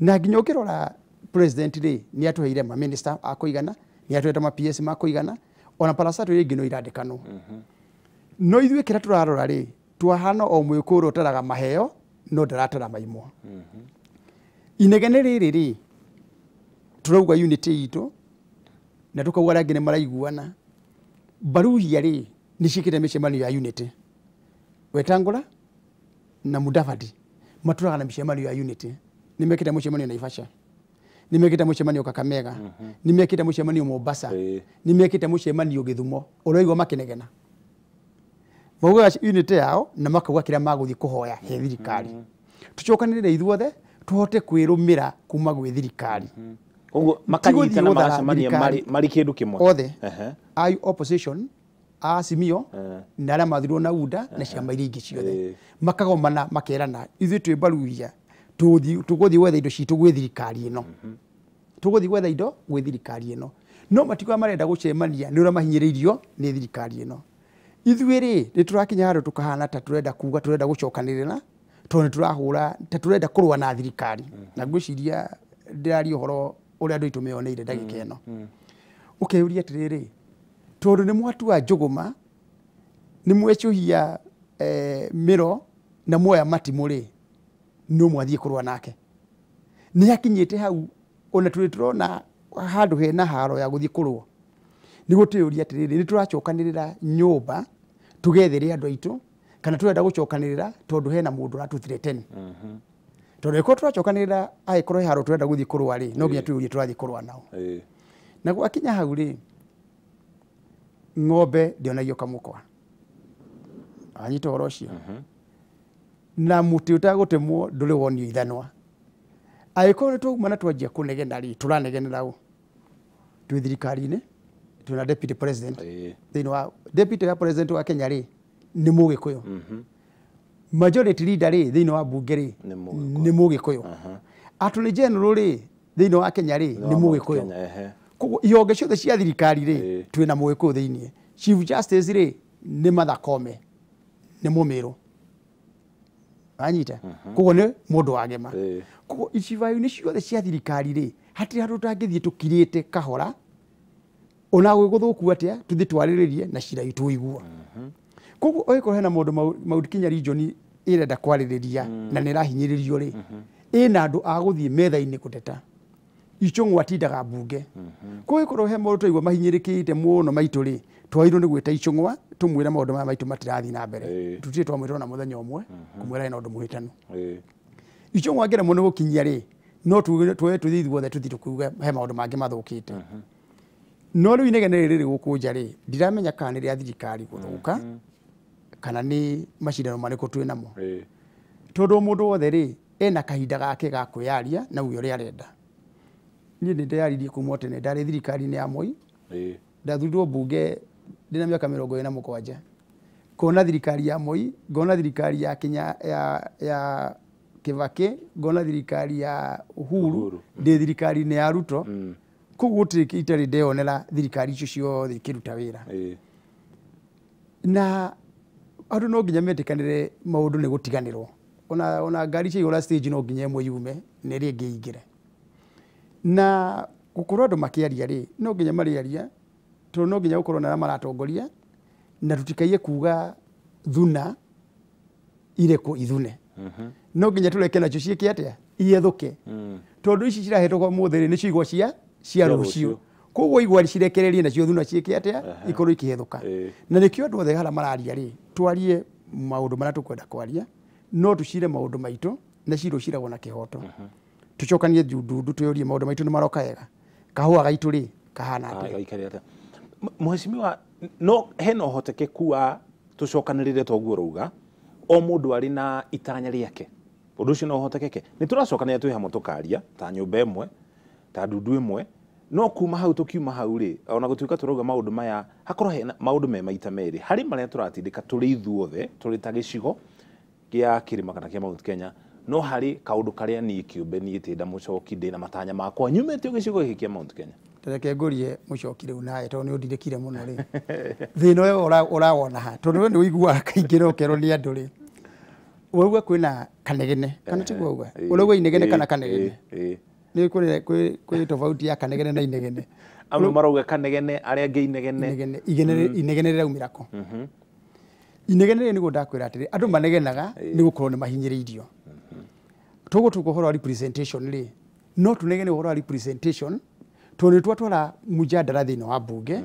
Na nginya ũkĩrora president rĩ, nĩ atũheire ma minister a kũigana, nĩ atũheire ma PS ma kũigana, ona parastatal iria ingĩ no irandĩkanwo. No ithuĩ kĩrĩa tũrarora rĩ, twahana o mwĩkũrũ ũtaraga maheo no ndaratara maimwa. Inegene rĩrĩ rĩ, tũrauga unity itũ na tũkauga arĩa angĩ nĩ maraiguana. Baruhia rĩ, nĩ ciĩkĩte mĩcemanio ya unity. Wetangula na Mudavadi matũraga na mĩcemanio ya unity. Nĩ mekĩte mũcemanio Naivasha, nĩ mekĩte mũcemanio Kakamega, nĩ mekĩte mũcemanio Mombasa, nĩ mekĩte mũcemanio Gĩthumo. Ũraigua makĩnegena, maugaga unity yao na makauga kĩrĩa magũthiĩ kũhoya he thirikari. Tũcokanĩrĩre ithuothe tũhote kwĩrũmĩra kuma gwĩ thirikari. Koguo makanyitana magacemania marĩ kĩndũ kĩmwe othe, a opposition, a Azimio na arĩa mathirwo na UDA na ciama iria ingĩ ciothe, makagomana makerana ithuĩ twĩ Baruhia tũgũthiĩ gwetha indo citũ gwĩ thirikari ĩno, tũgũthiĩ gwetha indo gwĩ thirikari ĩno. No matikuga marenda gũcemania nĩ ũrĩa mahinyĩrĩirio nĩ thirikari ĩno. Ithuĩ rĩ, nĩ tũrakinya handũ tũkahana ta tũrenda kuga tũrenda gũcokanĩrĩra, tondũ nĩ tũrahũra ta tũrenda kũrũa na thirikari. Na ngwĩciria ndĩraria ũhoro ũrĩa andũ aitũ meyoneire ndagĩka ĩno. Ũkeyũria atĩrĩrĩ, tondũ nĩ mwatua njũgũma, nĩ mwecũhia mĩro na muoya matimũ rĩ, no mwathiĩ kũrũa nake. Nĩ hakinyĩte hau ona tũrĩ tũrona handũ hena haro ya gũthiĩ kũrũa. Nĩguo twĩyũrie atĩrĩrĩ, nĩ tũracokanĩrĩra nyũmba tũgethere andũ aitũ, kana tũrenda gũcokanĩrĩra tondũ hena mũndũ ũratũthreaten? Tondũ ĩkorwo tũracokanĩrĩra angĩkorwo he haro tũrenda gũthiĩ kũrũa rĩ, no nginya twĩyũrie tũrathiĩ kũrũa nao. Na gwakinya hau rĩ, ng'ombe ndĩonagio kamũkwa. Anyita ũhoro ũcio. Na mũtĩ ũtagũtemwo ndũrĩ wonio ithanwa. Angĩkorwo nĩ twauma na twanjia kũnegena rĩ, tũranegenera ũ? Twĩ thirikari-inĩ, twĩna deputy president. Thĩinĩ wa deputy wa president wa Kenya rĩ, nĩ Mũgĩkũyũ. Majority leader rĩ, thĩinĩ wa bunge rĩ, nĩ Mũgĩkũyũ. Attorney General rĩ, thĩinĩ wa Kenya rĩ, nĩ Mũgĩkũyũ. Koguo ihonge ciothe cia thirikari rĩ, twĩna Mũgĩkũyũ thĩinĩ. Chief Justice rĩ, nĩ Martha Koome, nĩ Mũmĩrũ. Anyita? Koguo nĩ mũndũ wa ng'ema. Koguo icigo-inĩ ciothe cia thirikari rĩ, hatirĩ handũ tũtangĩthiĩ tũkirĩte kahora, ona gwĩ gũthũku atĩa, tũthiĩ twarĩrĩrie na cira witũ ũiguo. Koguo ũngĩkorwo hena mũndũ Mount Kenya region ĩrenda kwarĩrĩria na nĩ ĩrahinyĩrĩrio rĩ, ĩna andũ a gũthiĩ metha-inĩ gũteta. Ichung'wa atindaga mbunge. Koguo ĩkorwo he maũndũ twaigua mahinyĩrĩkĩte mũno maitũ rĩ, twagĩrĩirwo nĩ gwĩta Ichung'wa tũmwĩre maũndũ maya maitũ matirathiĩ na mbere. Tũtirĩ twamwĩra ona mũthenya ũmwe kũmwĩra hena ũndũ mũhĩtanu. Ichung'wa angĩremwo nĩ gũkinyia rĩ, no tuoe tũthiĩ ithuothe tũthiĩ tũkiuge he maũndũ mangĩ mathũkĩte. No rĩu inegene rĩrĩ gũkũ nja rĩ, ndiramenya kana nĩ rĩa thirikari gũthũka kana nĩ macindano marĩkũ twĩ namo. Tondũ mũndũ wothe rĩ, ena kahinda gake ga kwĩyaria na uge ũrĩa arenda. Niĩ nĩ ndeyaririe kuma tene, ndarĩ thirikari-inĩ ya Moi, ndathurirwo mbunge ndĩna mĩaka 27. Ngona thirikari ya Moi, ngona thirikari ya Kenya ya Kibaki, ngona thirikari ya Uhuru, ndĩ thirikari-inĩ ya Ruto. Koguo gũtirĩ itarĩ ndeyonera thirikari icio ciothe ikĩruta wĩra. Na andũ no nginya metĩkanĩre maũndũ nĩ gũtiganĩrwo. Ona ngari ciaihũra stage no nginya ĩmwe yume na ĩrĩa ĩngĩ ĩingĩre. Na gũkorwo andũ makĩaria rĩ, no nginya marĩaria, tondũ no nginya gũkorwo na arĩa maratongoria, na tũtikaiye kuga thuna irekwo ithune. No nginya tũreke nacio ciĩke atĩa? Iyethũke. Tondũ ici cirahĩtũka ũmũthĩ rĩ, nĩcio igwa cia rũciũ. Koguo igwa cirekererie nacio thuna ciĩke atĩa? Ikorwo ikĩhethũka. Na nĩkĩo andũ othe harĩa mararia rĩ, twarie maũndũ marĩa tũkwenda kwaria, no tũcire maũndũ maitũ na cira ũciragwo na kĩhoto. Tũcokanie ndundu twĩyũrie maũndũ maitũ nĩ maroka wega. Kahũa gaitũ rĩ, kahana atĩa? Mheshimiwa, no hena ũhotekeku wa tũcokanĩrĩre toguo ũrauga, o mũndũ arĩ na itanya rĩake. Ũndũ ũcio no ũhotekeke. Nĩ tũracokanĩrĩra twĩ hamwe tũkaria ta nyũmba ĩmwe, ta ndundu ĩmwe, no kuma hau tũkiuma hau rĩ, ona gũtuĩka tũrauga maũndũ maya, hakorwo hena maũndũ me maita merĩ. Harĩ marĩa tũratindĩka tũrĩ ithuothe, tũrĩ ta gĩcigo kĩa kĩrĩma kana kĩa Mount Kenya, no harĩ kaũndũ karĩa niĩ kĩũmbe niĩ Tĩnda Mũchoki ndĩna matanya makwa nyumĩte gĩcigo gĩkĩ kĩa Mount Kenya. Reke ngũrie Mũchoki rĩu nawe tondũ nĩ ũndirĩkire mũno rĩ. Thĩna ũyũ ũrawona ha, tondũ we nĩ ũiguaga kaingĩ na ũkerwo nĩ andũ rĩ. Ũrauga kwĩna kanegene, kana tiguo ũguo? Ũrauga inegene kana kanegene? Nĩ kwĩ tofauti ya kanegene na inegene. Amwe marauga kanegene, arĩa angĩ inegene. Inegene rĩraumĩra kũ? Inegene rĩ nĩguo ndakwĩra atĩrĩ, andũ manegenaga nĩ gũkorwo nĩ mahinyĩrĩirio. Tũgũtuĩka ũhoro wa representation rĩ, no tũnegene ũhoro wa representation tondũ nĩ twatwara mũjadara thĩinĩ wa mbunge,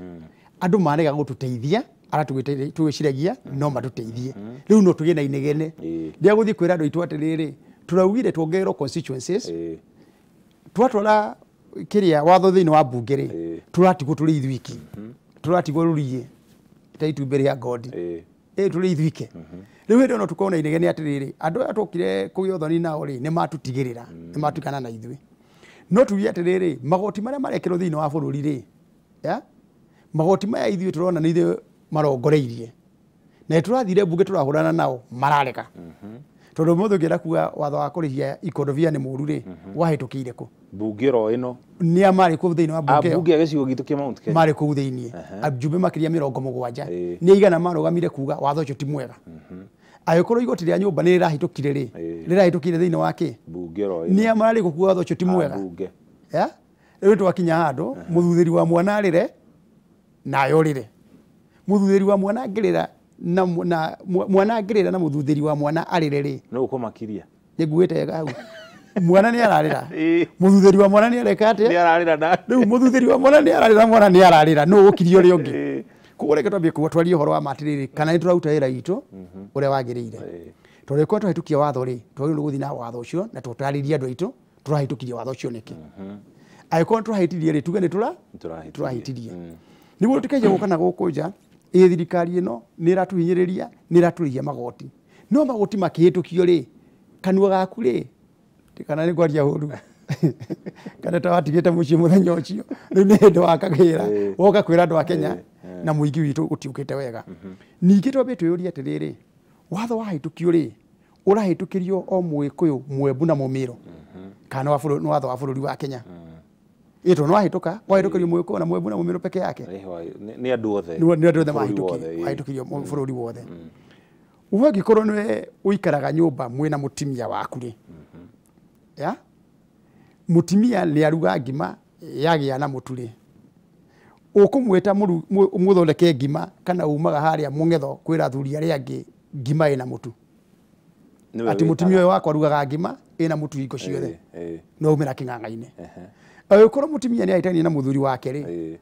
andũ marega gũtũteithia, arĩa tũgwĩciragia no matũteithie. Rĩu no tũgĩe na inegene rĩa gũthiĩ kwĩra andũ aitũ atĩrĩrĩ, tũraugire tuongererwo constituencies, twatwara kĩrĩa watho thĩinĩ wa mbunge rĩ, tũratigwo tũrĩ ithuiki, tũratigwo rũriĩ ta itumbĩ rĩa ngondi, tũrĩ ithuike. Rĩu hĩndĩ ĩyo no tũkorwo na inegene atĩrĩrĩ, andũ aya twokire kũgĩa ũthoni nao rĩ, nĩ matũtigĩrĩra, nĩ matukana na ithuĩ. No tuge atĩrĩrĩ, magoti marĩa marekĩrwo thĩinĩ wa bũrũri rĩ, magoti maya ithuĩ tũrona nĩ ithuĩ marongoreirie, na tũrathire mbunge tũrahũrana nao mararega. Tondũ ũmũthĩ ũngĩenda kuga watho wa kũrĩhia ikondobia nĩ mũũru rĩ, wahĩtũkĩire kũ? Mbunge oro ĩno. Nĩ a marĩ kũu thĩinĩ wa mbunge ĩyo? Ambunge a gĩcigo gitũ kĩa Mount Kenya. Marĩ kũu thĩinĩ. Ajumbe makĩria 70. Nĩ aigana marũgamire kuga watho ũcio ti mwega. Angĩkorwo igoti rĩa nyũmba nĩ rĩrahĩtũkire rĩ, rĩrahĩtũkire thĩinĩ wa kĩ? Mbunge oro ĩno. Nĩ a mararĩ kũ kuga watho ũcio ti mwega? Ambunge. Rĩu twakinya handũ, mũthuthĩri wa mwana arĩre, nawe ũrĩre. Mũthuthĩri wa mwana angĩrĩra na mwana angĩrĩra na mũthuthĩri wa mwana arĩre rĩ, no ũkũmakiria. Nĩ nguĩte wega hau. Mwana nĩ ararĩra. Mũthuthĩri wa mwana nĩ areka atĩa? Nĩ ararĩra na. Rĩu mũthuthĩri wa mwana nĩ ararĩra, mwana nĩ ararĩra, nũ ũkirie ũrĩa ũngĩ? Koguo reke twambie kuga twarie ũhoro wa ma atĩrĩrĩ, kana nĩ tũraruta wĩra witũ ũrĩa wagĩrĩire. Tondũ rĩkorwo twahĩtũkia watho rĩ, twagĩrĩirwo nĩ gũthiĩ na watho ũcio na tũtarĩrie andũ aitũ tũrahĩtũkirie watho ũcio nĩkĩ. Angĩkorwo tũrahĩtirie rĩ, tuge nĩ tũrahĩtirie. Nĩguo tũtikaige gũka na gũkũ nja, ĩ thirikari ĩno nĩ ĩratũhinyĩrĩria, nĩ ĩratũrĩhia magoti. No magoti makĩhĩtũkio rĩ, kanua gaku rĩ, kana nĩ kwaria ũru, kana ta watigĩte mũciĩ mũthenya ũcio, rĩu nĩ hĩndĩ wakagĩra, woka kwĩra andũ a Kenya na mũingĩ witũ ũtiũkĩte wega. Ningĩ twambe twĩyũrie atĩrĩrĩ, watho wahĩtũkio rĩ, ũrahĩtũkĩrio o Mũgĩkũyũ, Mwembu na Mũmĩrũ, kana nĩ watho wa bũrũri wa Kenya? Ĩ tondũ nĩwahĩtũka, wahĩtũkĩrio Mũgĩkũyũ na Mwembu na Mũmĩrũ peke yake. Nĩ andũ othe. Nĩ andũ othe mahĩtũkĩrio bũrũri wothe. Ũngĩkorwo nĩwe ũikaraga nyũmba mwĩna mũtumia waku rĩ, mũtumia nĩ aruga ngima yagĩa na mũtu rĩ, ũkũmwĩta mũthondeke ngima kana umaga harĩa mũng'etho kwĩra athuri arĩa angĩ ngima ĩna mũtu? Atĩ mũtumia ũyũ wakwa arugaga ngima ĩna mũtu hingo ciothe, no umĩra kĩng'ang'a-inĩ. Angĩkorwo mũtumia nĩ ahĩtania na mũthuri wake rĩ,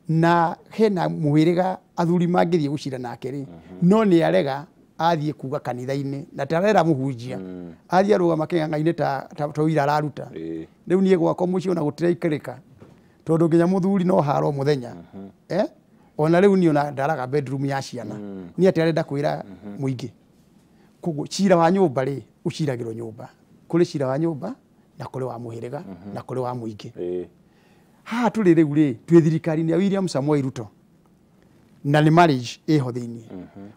na hena mũhĩrĩga athuri mangĩthiĩ gũcira nake rĩ, no nĩ arega athiĩ kuga kanitha-inĩ na tarera mũhunjia, athiĩ arũgama kĩng'ang'a-inĩ ta ũira araruta. Rĩu niĩ gwakwa mũciĩ ona gũtiraikarĩka, tondũ nginya mũthuri no haro mũthenya. Ona rĩu niĩ ona ndaraga bedroom ya ciana, nĩ atĩ arenda kwĩra mũingĩ. Koguo cira wa nyũmba rĩ, ũciragĩrwo nyũmba. Kũrĩ cira wa nyũmba na kũrĩ wa mũhĩrĩga na kũrĩ wa mũingĩ. Haha tũrĩ rĩu rĩ, twĩ thirikari-inĩ ya William Samoei Ruto. Na nĩ marriage ĩho thĩinĩ.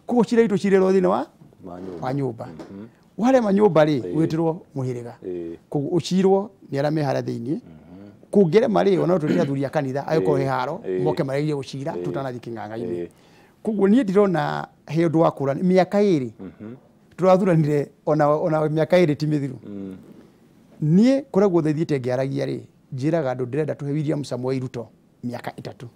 Koguo cira itũ cirĩrwo thĩinĩ wa wa nyũmba. Warema nyũmba rĩ wĩtĩrwo mũhĩrĩga. Koguo ũcirwo nĩ arĩa me harĩa thĩinĩ. Kũngĩrema rĩ ona tũrĩ athuri a kanitha angĩkorwo he haro moke marerie gũcira tũtanathiĩ kĩng'ang'a-inĩ. Koguo niĩ ndirona he ũndũ wa kũra mĩaka ĩrĩ tũrathuranire ona mĩaka ĩrĩ ti mĩthiru. Niĩ kũrĩa guothe thiĩte ngĩaragia rĩ njĩraga andũ ndĩrenda tũhe William Samoei Ruto mĩaka ĩtatũ.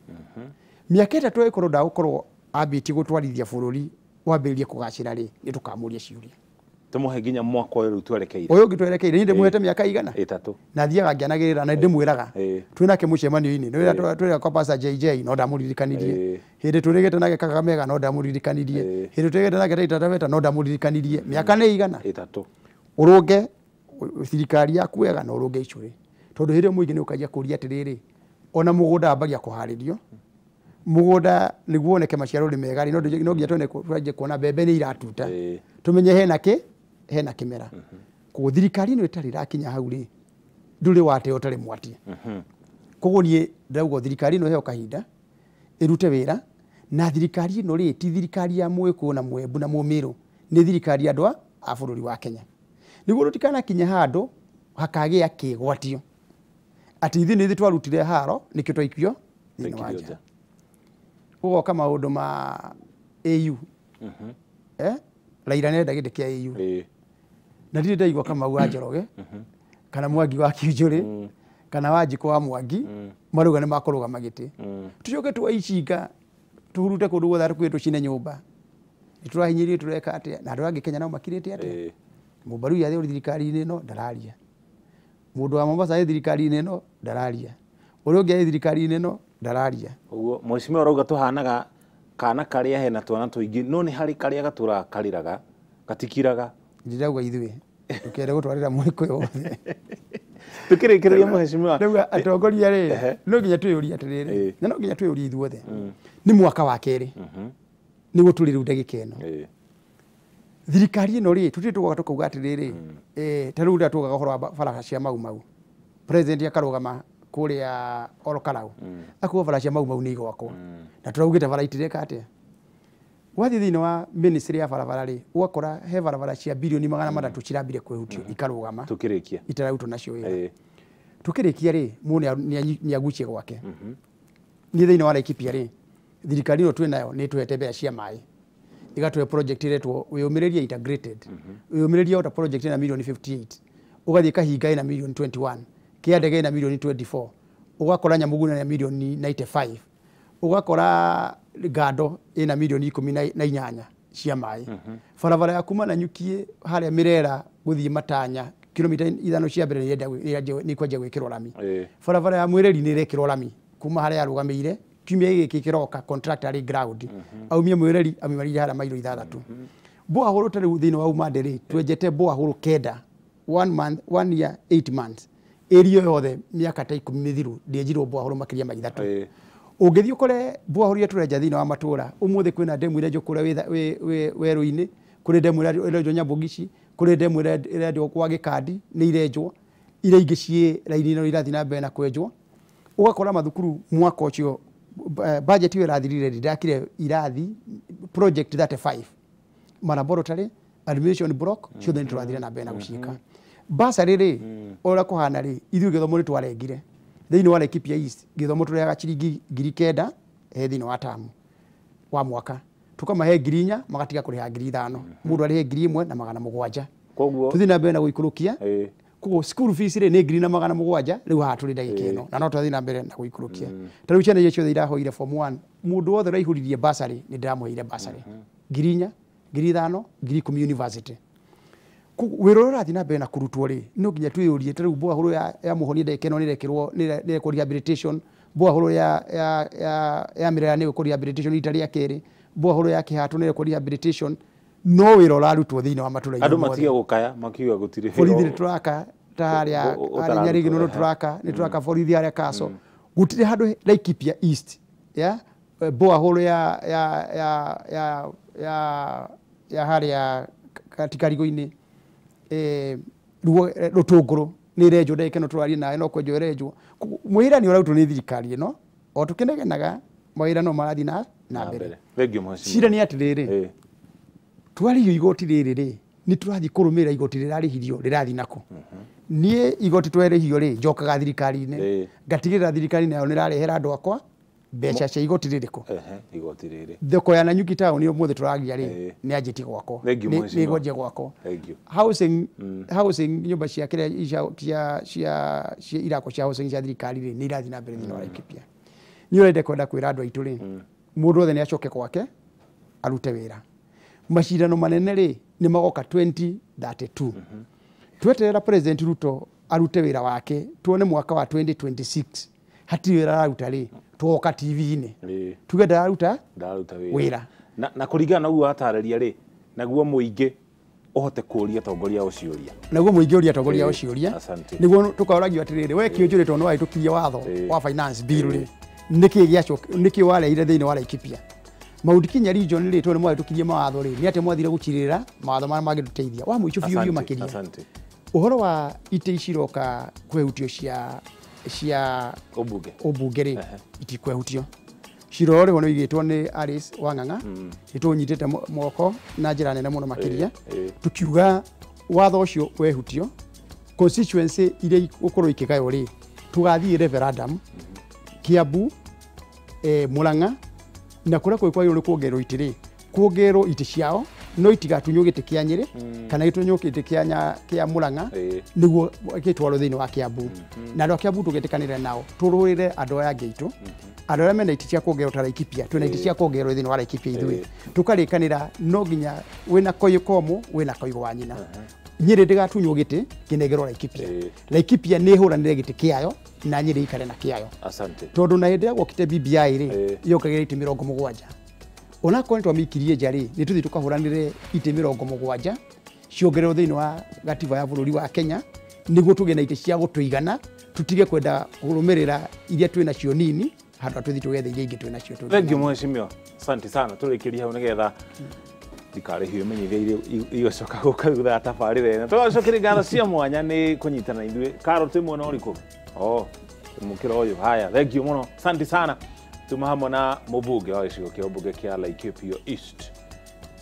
Mĩaka ĩtatũ ĩkorwo ndagũkorwo ambĩtie gũtwarithia bũrũri wambĩrĩrie kũgacĩra rĩ nĩ tũkamũria ciũria. Tũmũhe nginya mwaka ũyũ rĩu twerekeire. Ũyũ ũngĩ twerekeire niĩ ndĩmũhete mĩaka igana? Ĩtatũ. Na thiaga ngĩanagĩrĩra na ndĩmwĩraga twĩ nake mũcemanio-inĩ nĩ twĩra kwa Pastor JJ no ndamũririkanirie. Hĩndĩ tũrĩgĩte nake Kakamega no ndamũririkanirie. Hĩndĩ tũrĩgĩte nake Taita Taveta no ndamũririkanirie. Mĩaka nĩ igana? Ĩtatũ. Ũrũnge thirikari yaku wega na ũrũnge icũrĩ. Tondũ hĩndĩ ĩyo mũingĩ nĩ ũkanjia kũria atĩrĩrĩ ona mũgũnda wambagia kũharĩrio. Mũgũnda nĩguo woneke maciaro nĩ mega rĩ no nginya tuone twanjie kuona mbembe nĩ iratuta. Tũmenye hena kĩ hena kĩmera. Koguo thirikari ĩno ĩtarĩ ĩrakinya hau rĩ ndũrĩ wateo ũtarĩ mwatie. Koguo niĩ ndĩrauga thirikari ĩno ĩheo kahinda ĩrute wĩra na thirikari ĩno rĩ ti thirikari ya Mũgĩkũyũ na Mũembu na Mũmĩrũ nĩ thirikari ya andũ a bũrũri wa Kenya. Nĩguo tũtikanakinye handũ hakagĩa kĩgwatio atĩ ithuĩ nĩ ithuĩ twarutire haro nĩkĩo twaikio thĩinĩ wa nja. Gũgoka maũndũ ma AU. Raila nĩarenda gĩtĩ kĩa AU. Na ndirĩ ndaigua Kamau wa Njoroge kana Mwangi wa Kiunjuri kana Wanjikũ wa Mwangi marauga nĩ makũrũgama gĩtĩ. Tũcoke tuoe icinga tũhurute kũndũ guothe hakuhĩ tũcine nyũmba. Nĩ tũrahinyĩrĩrio tũreka atĩa na andũ angĩ Kenya nao makirĩte atĩa. Mũmbarui arĩ thirikari-inĩ ĩno ndararia. Mũndũ wa Mombasa arĩ thirikari-inĩ ĩno ndararia. Ũrĩa ũngĩ arĩ thirikari-inĩ ĩno ndararia. Ũguo mheshimiwa ũrauga tũhanaga kana karĩa hena twana tũingĩ no nĩ harĩ karĩa gatũraga karĩraga gatikiraga. Ndĩrauga ithuĩ ndũkende gũtwarĩra Mũgĩkũyũ wothe. Tukĩrĩkĩrĩria mheshimiwa. Ndauga atongoria rĩ no nginya twĩyũrie atĩrĩrĩ na no nginya twĩyũrie ithuothe nĩ mwaka wa kerĩ nĩguo tũrĩ rĩu ndagĩka ĩno. Thirikari ĩno rĩ tũtirĩ tũgoka tũkauga atĩrĩrĩ ta rĩu rĩrĩa tugaga ũhoro wa barabara cia Mau Mau president akarũgama kũrĩa Ol Kalou akuga bara cia Mau Mau nĩ igwakwo na tũraugĩte bara itireka atĩa. Wathiĩ thĩinĩ wa ministry ya barabara rĩ ũgakora he barabara cia bilioni 300 cirambire kwĩhutio ikarũgama tukĩrĩkia itararutwo nacio wĩra. Tukĩrĩkia rĩ mũndũ nĩ agucie gwake. Niĩ thĩinĩ wa Laikipia rĩ thirikari ĩno twĩnayo nĩ ĩtũhete mbeca cia maĩ ĩgatũhe project ĩretwo Wĩyũmĩrĩrie Integrated. Wĩyũmĩrĩrie Water Project ĩna milioni 58 ũgathiĩ Kahinga ĩna milioni 21 Kĩandege ĩna milioni 24 ũgakora Nyamũngumũ ĩna milioni 95 ũgakora Ngando ĩna milioni 18 cia maĩ. Barabara ya kuma Nanyuki harĩa Mĩrera gũthiĩ Matanya kilomita 5 cia mbere nĩ ikwanjia gwĩkĩrwo rami. Barabara ya Mwĩreri nĩ ĩrekĩrwo rami kuma harĩa yarũgamĩire kiumia gĩkĩ kĩroka contractor arĩ ground aumie Mwĩreri amĩmarire harĩa mairo 6. Borehole ta rĩu thĩinĩ wa Umande rĩ twenjete borehole 9 1 month 1 year 8 months area yothe mĩaka ta 10 mĩthiru ndĩenjirwo borehole makĩria ma 3. Ũngĩthiĩ ũkore borehole iria tũrenja thĩinĩ wa matũra ũmũthĩ kwĩna ndemu irenjwo kũrĩa werũ-inĩ kũrĩ ndemu ĩrenjwo Nyambogici kũrĩ ndemu ĩrenjwo kwa Gĩkandi nĩ irenjwo iria ingĩ ciĩ raini no irathiĩ na mbere na kwenjwo. Ũgakora mathukuru mwaka ũcio budget ĩyo ĩrathirire ndakire irathi project 35 malaboratory administration block ciothe nĩ tũrathire na mbere na gũciĩka. Bursary rĩ ũrĩa kũhana rĩ ithuĩ gĩthomo nĩ twarengire thĩinĩ wa Laikipia East gĩthomo tũrehaga ciringi 9,000 he thĩinĩ wa tamu wa mwaka tũkamahe 4,000 magatiga kũrĩha 5,000 mũndũ arĩhe 1,700. Koguo tũthiĩ na mbere na gũikũrũkia. Koguo school fees rĩ nĩ 1,700 rĩu haha tũrĩ ndagĩka ĩno na no tũrathiĩ na mbere na gũikũrũkia. Ta rĩu ciana iria ciothe irahoire form 1 mũndũ wothe ũraihũririe bursary nĩ ndĩramũheire bursary 4,000 5,000 10,000 university. Wĩra ũrĩa ũrathiĩ na mbere na kũrutwo rĩ no nginya twĩyũrie ta rĩu borehole ya Mũhonia ndagĩka ĩno nĩrekĩrwo nĩrekwo rehabilitation borehole ya Mĩrera nĩgwĩkwo rehabilitation rita rĩa kerĩ borehole ya Kĩhato nĩrekwo rehabilitation no wĩra ũrarutwo thĩinĩ wa matũra-inĩ andũ matige gũkaya makiuga gũtirĩ borithi nĩ tũraka ta harĩa Nyarigi nĩ tũraka nĩ tũraka borithi harĩa Kaso gũtirĩ handũ Laikipia East ya borehole ya harĩa katikarigo-inĩ rũtũngũrũ nĩ ĩrenjwo ndagĩka ĩno tũraria nawe no kwenjwo ĩrenjwo. Mwĩra nĩ ũrarutwo nĩ thirikari ĩno o tũkĩnegenaga Mawĩra no marathiĩ na mbere. Thengiũ mheshimiwa. Cira nĩ atĩrĩrĩ, twarĩhio igoti rĩrĩ rĩ, nĩ tũrathiĩ kũrũmĩrĩra igoti rĩrarĩhirio rĩrathiĩ nako. Niĩ igoti twerĩhio rĩ, njokaga thirikari-inĩ ngatigĩrĩra thirikari nayo nĩrarehera andũ akwa mbeca cia igoti rĩrĩkũ. Igoti rĩrĩ. Thoko ya Nanyuki town ũmũthĩ tũragia rĩ, nĩ anjĩtie gwakwo. Nĩ gwanjia gwakwo. Housing housing nyũmba cia kĩrĩa cia cia cia irako cia housing cia thirikari rĩ, nĩ irathiĩ na mbere thĩinĩ wa Laikipia. Niĩ ũrenda kwenda kwĩra andũ aitũ rĩ, mũndũ wothe nĩ acoke gwake arute wĩra. Macindano manene rĩ nĩ magoka 2032. Tweterera President Ruto arute wĩra wake tuone mwaka wa 2026 hatirĩ wĩra araruta rĩ, twoka TV-inĩ tuge ndararuta wĩra. Na kũringana na ũguo atarĩria rĩ, naguo mũingĩ ũhote kũũria atongoria ũcio ũria. Naguo mũingĩ ũria atongoria ũcio ũria. Nĩguo tũkaũragio atĩrĩrĩ, we kĩũnjũrĩ tondũ nĩwahĩtũkirie watho wa finance bill rĩ, nĩkĩ gĩacoka nĩkĩ wareire thĩinĩ wa Laikipia? Mount Kenya region rĩ, tondũ nĩmwahĩtũkirie mawatho rĩ, nĩ atĩa mwathire gũcirĩra mawatho marĩa mangĩtũteithia? Wa mũico biũ biũ makĩria, ũhoro wa itĩ iciroka kwehutio cia cia ũmbunge rĩ, itikwehutio. Cira ũrĩa ũrĩho nĩ ũigĩtwo nĩ Alice Wang'ang'a, nĩ tũũnyitĩte moko na njĩra nene mũno makĩria, tukiuga watho ũcio wehutio, constituency iria igũkorwo ikĩgaywo rĩ, tũgathiĩ referendum Kiambu, Murang'a, na kũrĩa kwagĩrĩirwo nĩ kuongererwo itĩ rĩ, kuongererwo itĩ ciao, no itigatunywo gĩtĩ kĩa Nyĩrĩ kana gĩtunywo gĩtĩ kĩa Murang'a nĩguo gĩtwarwo thĩinĩ wa Kiambu. Na andũ a Kiambu tũgetĩkanĩre nao tũrũĩre andũ aya angĩ aitũ, andũ arĩa mena itĩ cia kuongererwo ta Laikipia, twĩna itĩ cia kuongererwo thĩinĩ wa Laikipia ithuĩ, tũkarĩkanĩra no nginya wĩna koyũ komũ wĩna koigo wa nyina. Nyĩrĩ ndĩgatunywo gĩtĩ kĩnengerwo Laikipia. Laikipia nĩ ĩhũranĩre gĩtĩ kĩayo na Nyĩrĩ ikare na kĩayo. Asante. Tondũ na hĩndĩ ĩrĩa gwokĩte BBI rĩ, yokagĩra itĩ 70. Onakorwo nĩ twamĩikirie nja rĩ, nĩ tũthiĩ tũkahũranĩre itĩ 70 ciongererwo thĩinĩ wa gatiba ya bũrũri wa Kenya, nĩguo tũgĩe na itĩ cia gũtũigana, tũtige kwenda kũrũmĩrĩra iria twĩ nacio nini, handũ ha tũthiĩ tũgethe iria ingĩ twĩ nacio. Thank you mheshimiwa. Asante sana. Tũrĩkĩrie hau nĩgetha ndikarĩhio imenyithia igũcoka gũka thutha wa tabarĩra ĩno. Tũgacokeria ngatho cia mwanya nĩ kũnyitana ithuĩ. Carol twĩ mwena ũrĩkũ? Oh, mũkĩra ũyũ. Haya, thank you mũno. Asante sana. Tuma hamwe na mũmbunge wa gĩcigo kĩa ũmbunge kĩa Laikipia East,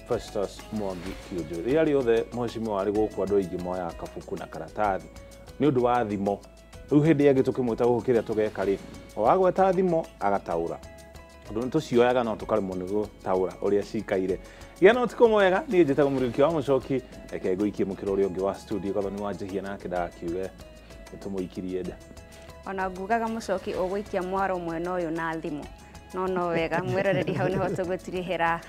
Festus Mwangi Kiunjuri. Rĩrĩa rĩothe mheshimiwa arĩ gũkũ andũ aingĩ moyaga kabuku na karatathi nĩ ũndũ wa thimo. Rĩu hĩndĩ ĩngĩ tũkĩmwĩta gũkũ kĩrĩa tũgeka rĩ, o agweta thimo agataũra. Tondũ nĩ tũcioyaga no tũkaremwo nĩ gũtaũra ũrĩa cikaire. Gĩa na ũtukũ mwega, niĩ njĩtagwo Mũriũki wa Mũcoki, reke ngũikie mũkĩra ũrĩa ũngĩ wa studio Gathoni wa Njihia nake ndagakiuge nĩtũmũikirie nja. Ona ngugaga Mũcoki ũgũikia mwaro mwena ũyũ na thimũ. No wega mwĩroreri, hau nĩho tũgũtirihĩra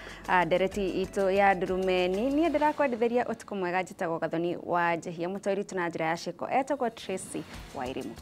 ndereti itũ ya ndurumeni. Niĩ ndĩrakwendithĩria ũtukũ mwega, njĩtagwo Gathoni wa Njihia, mũtwari witũ na njĩra ya ciĩko etagwo Tracy Wairimu.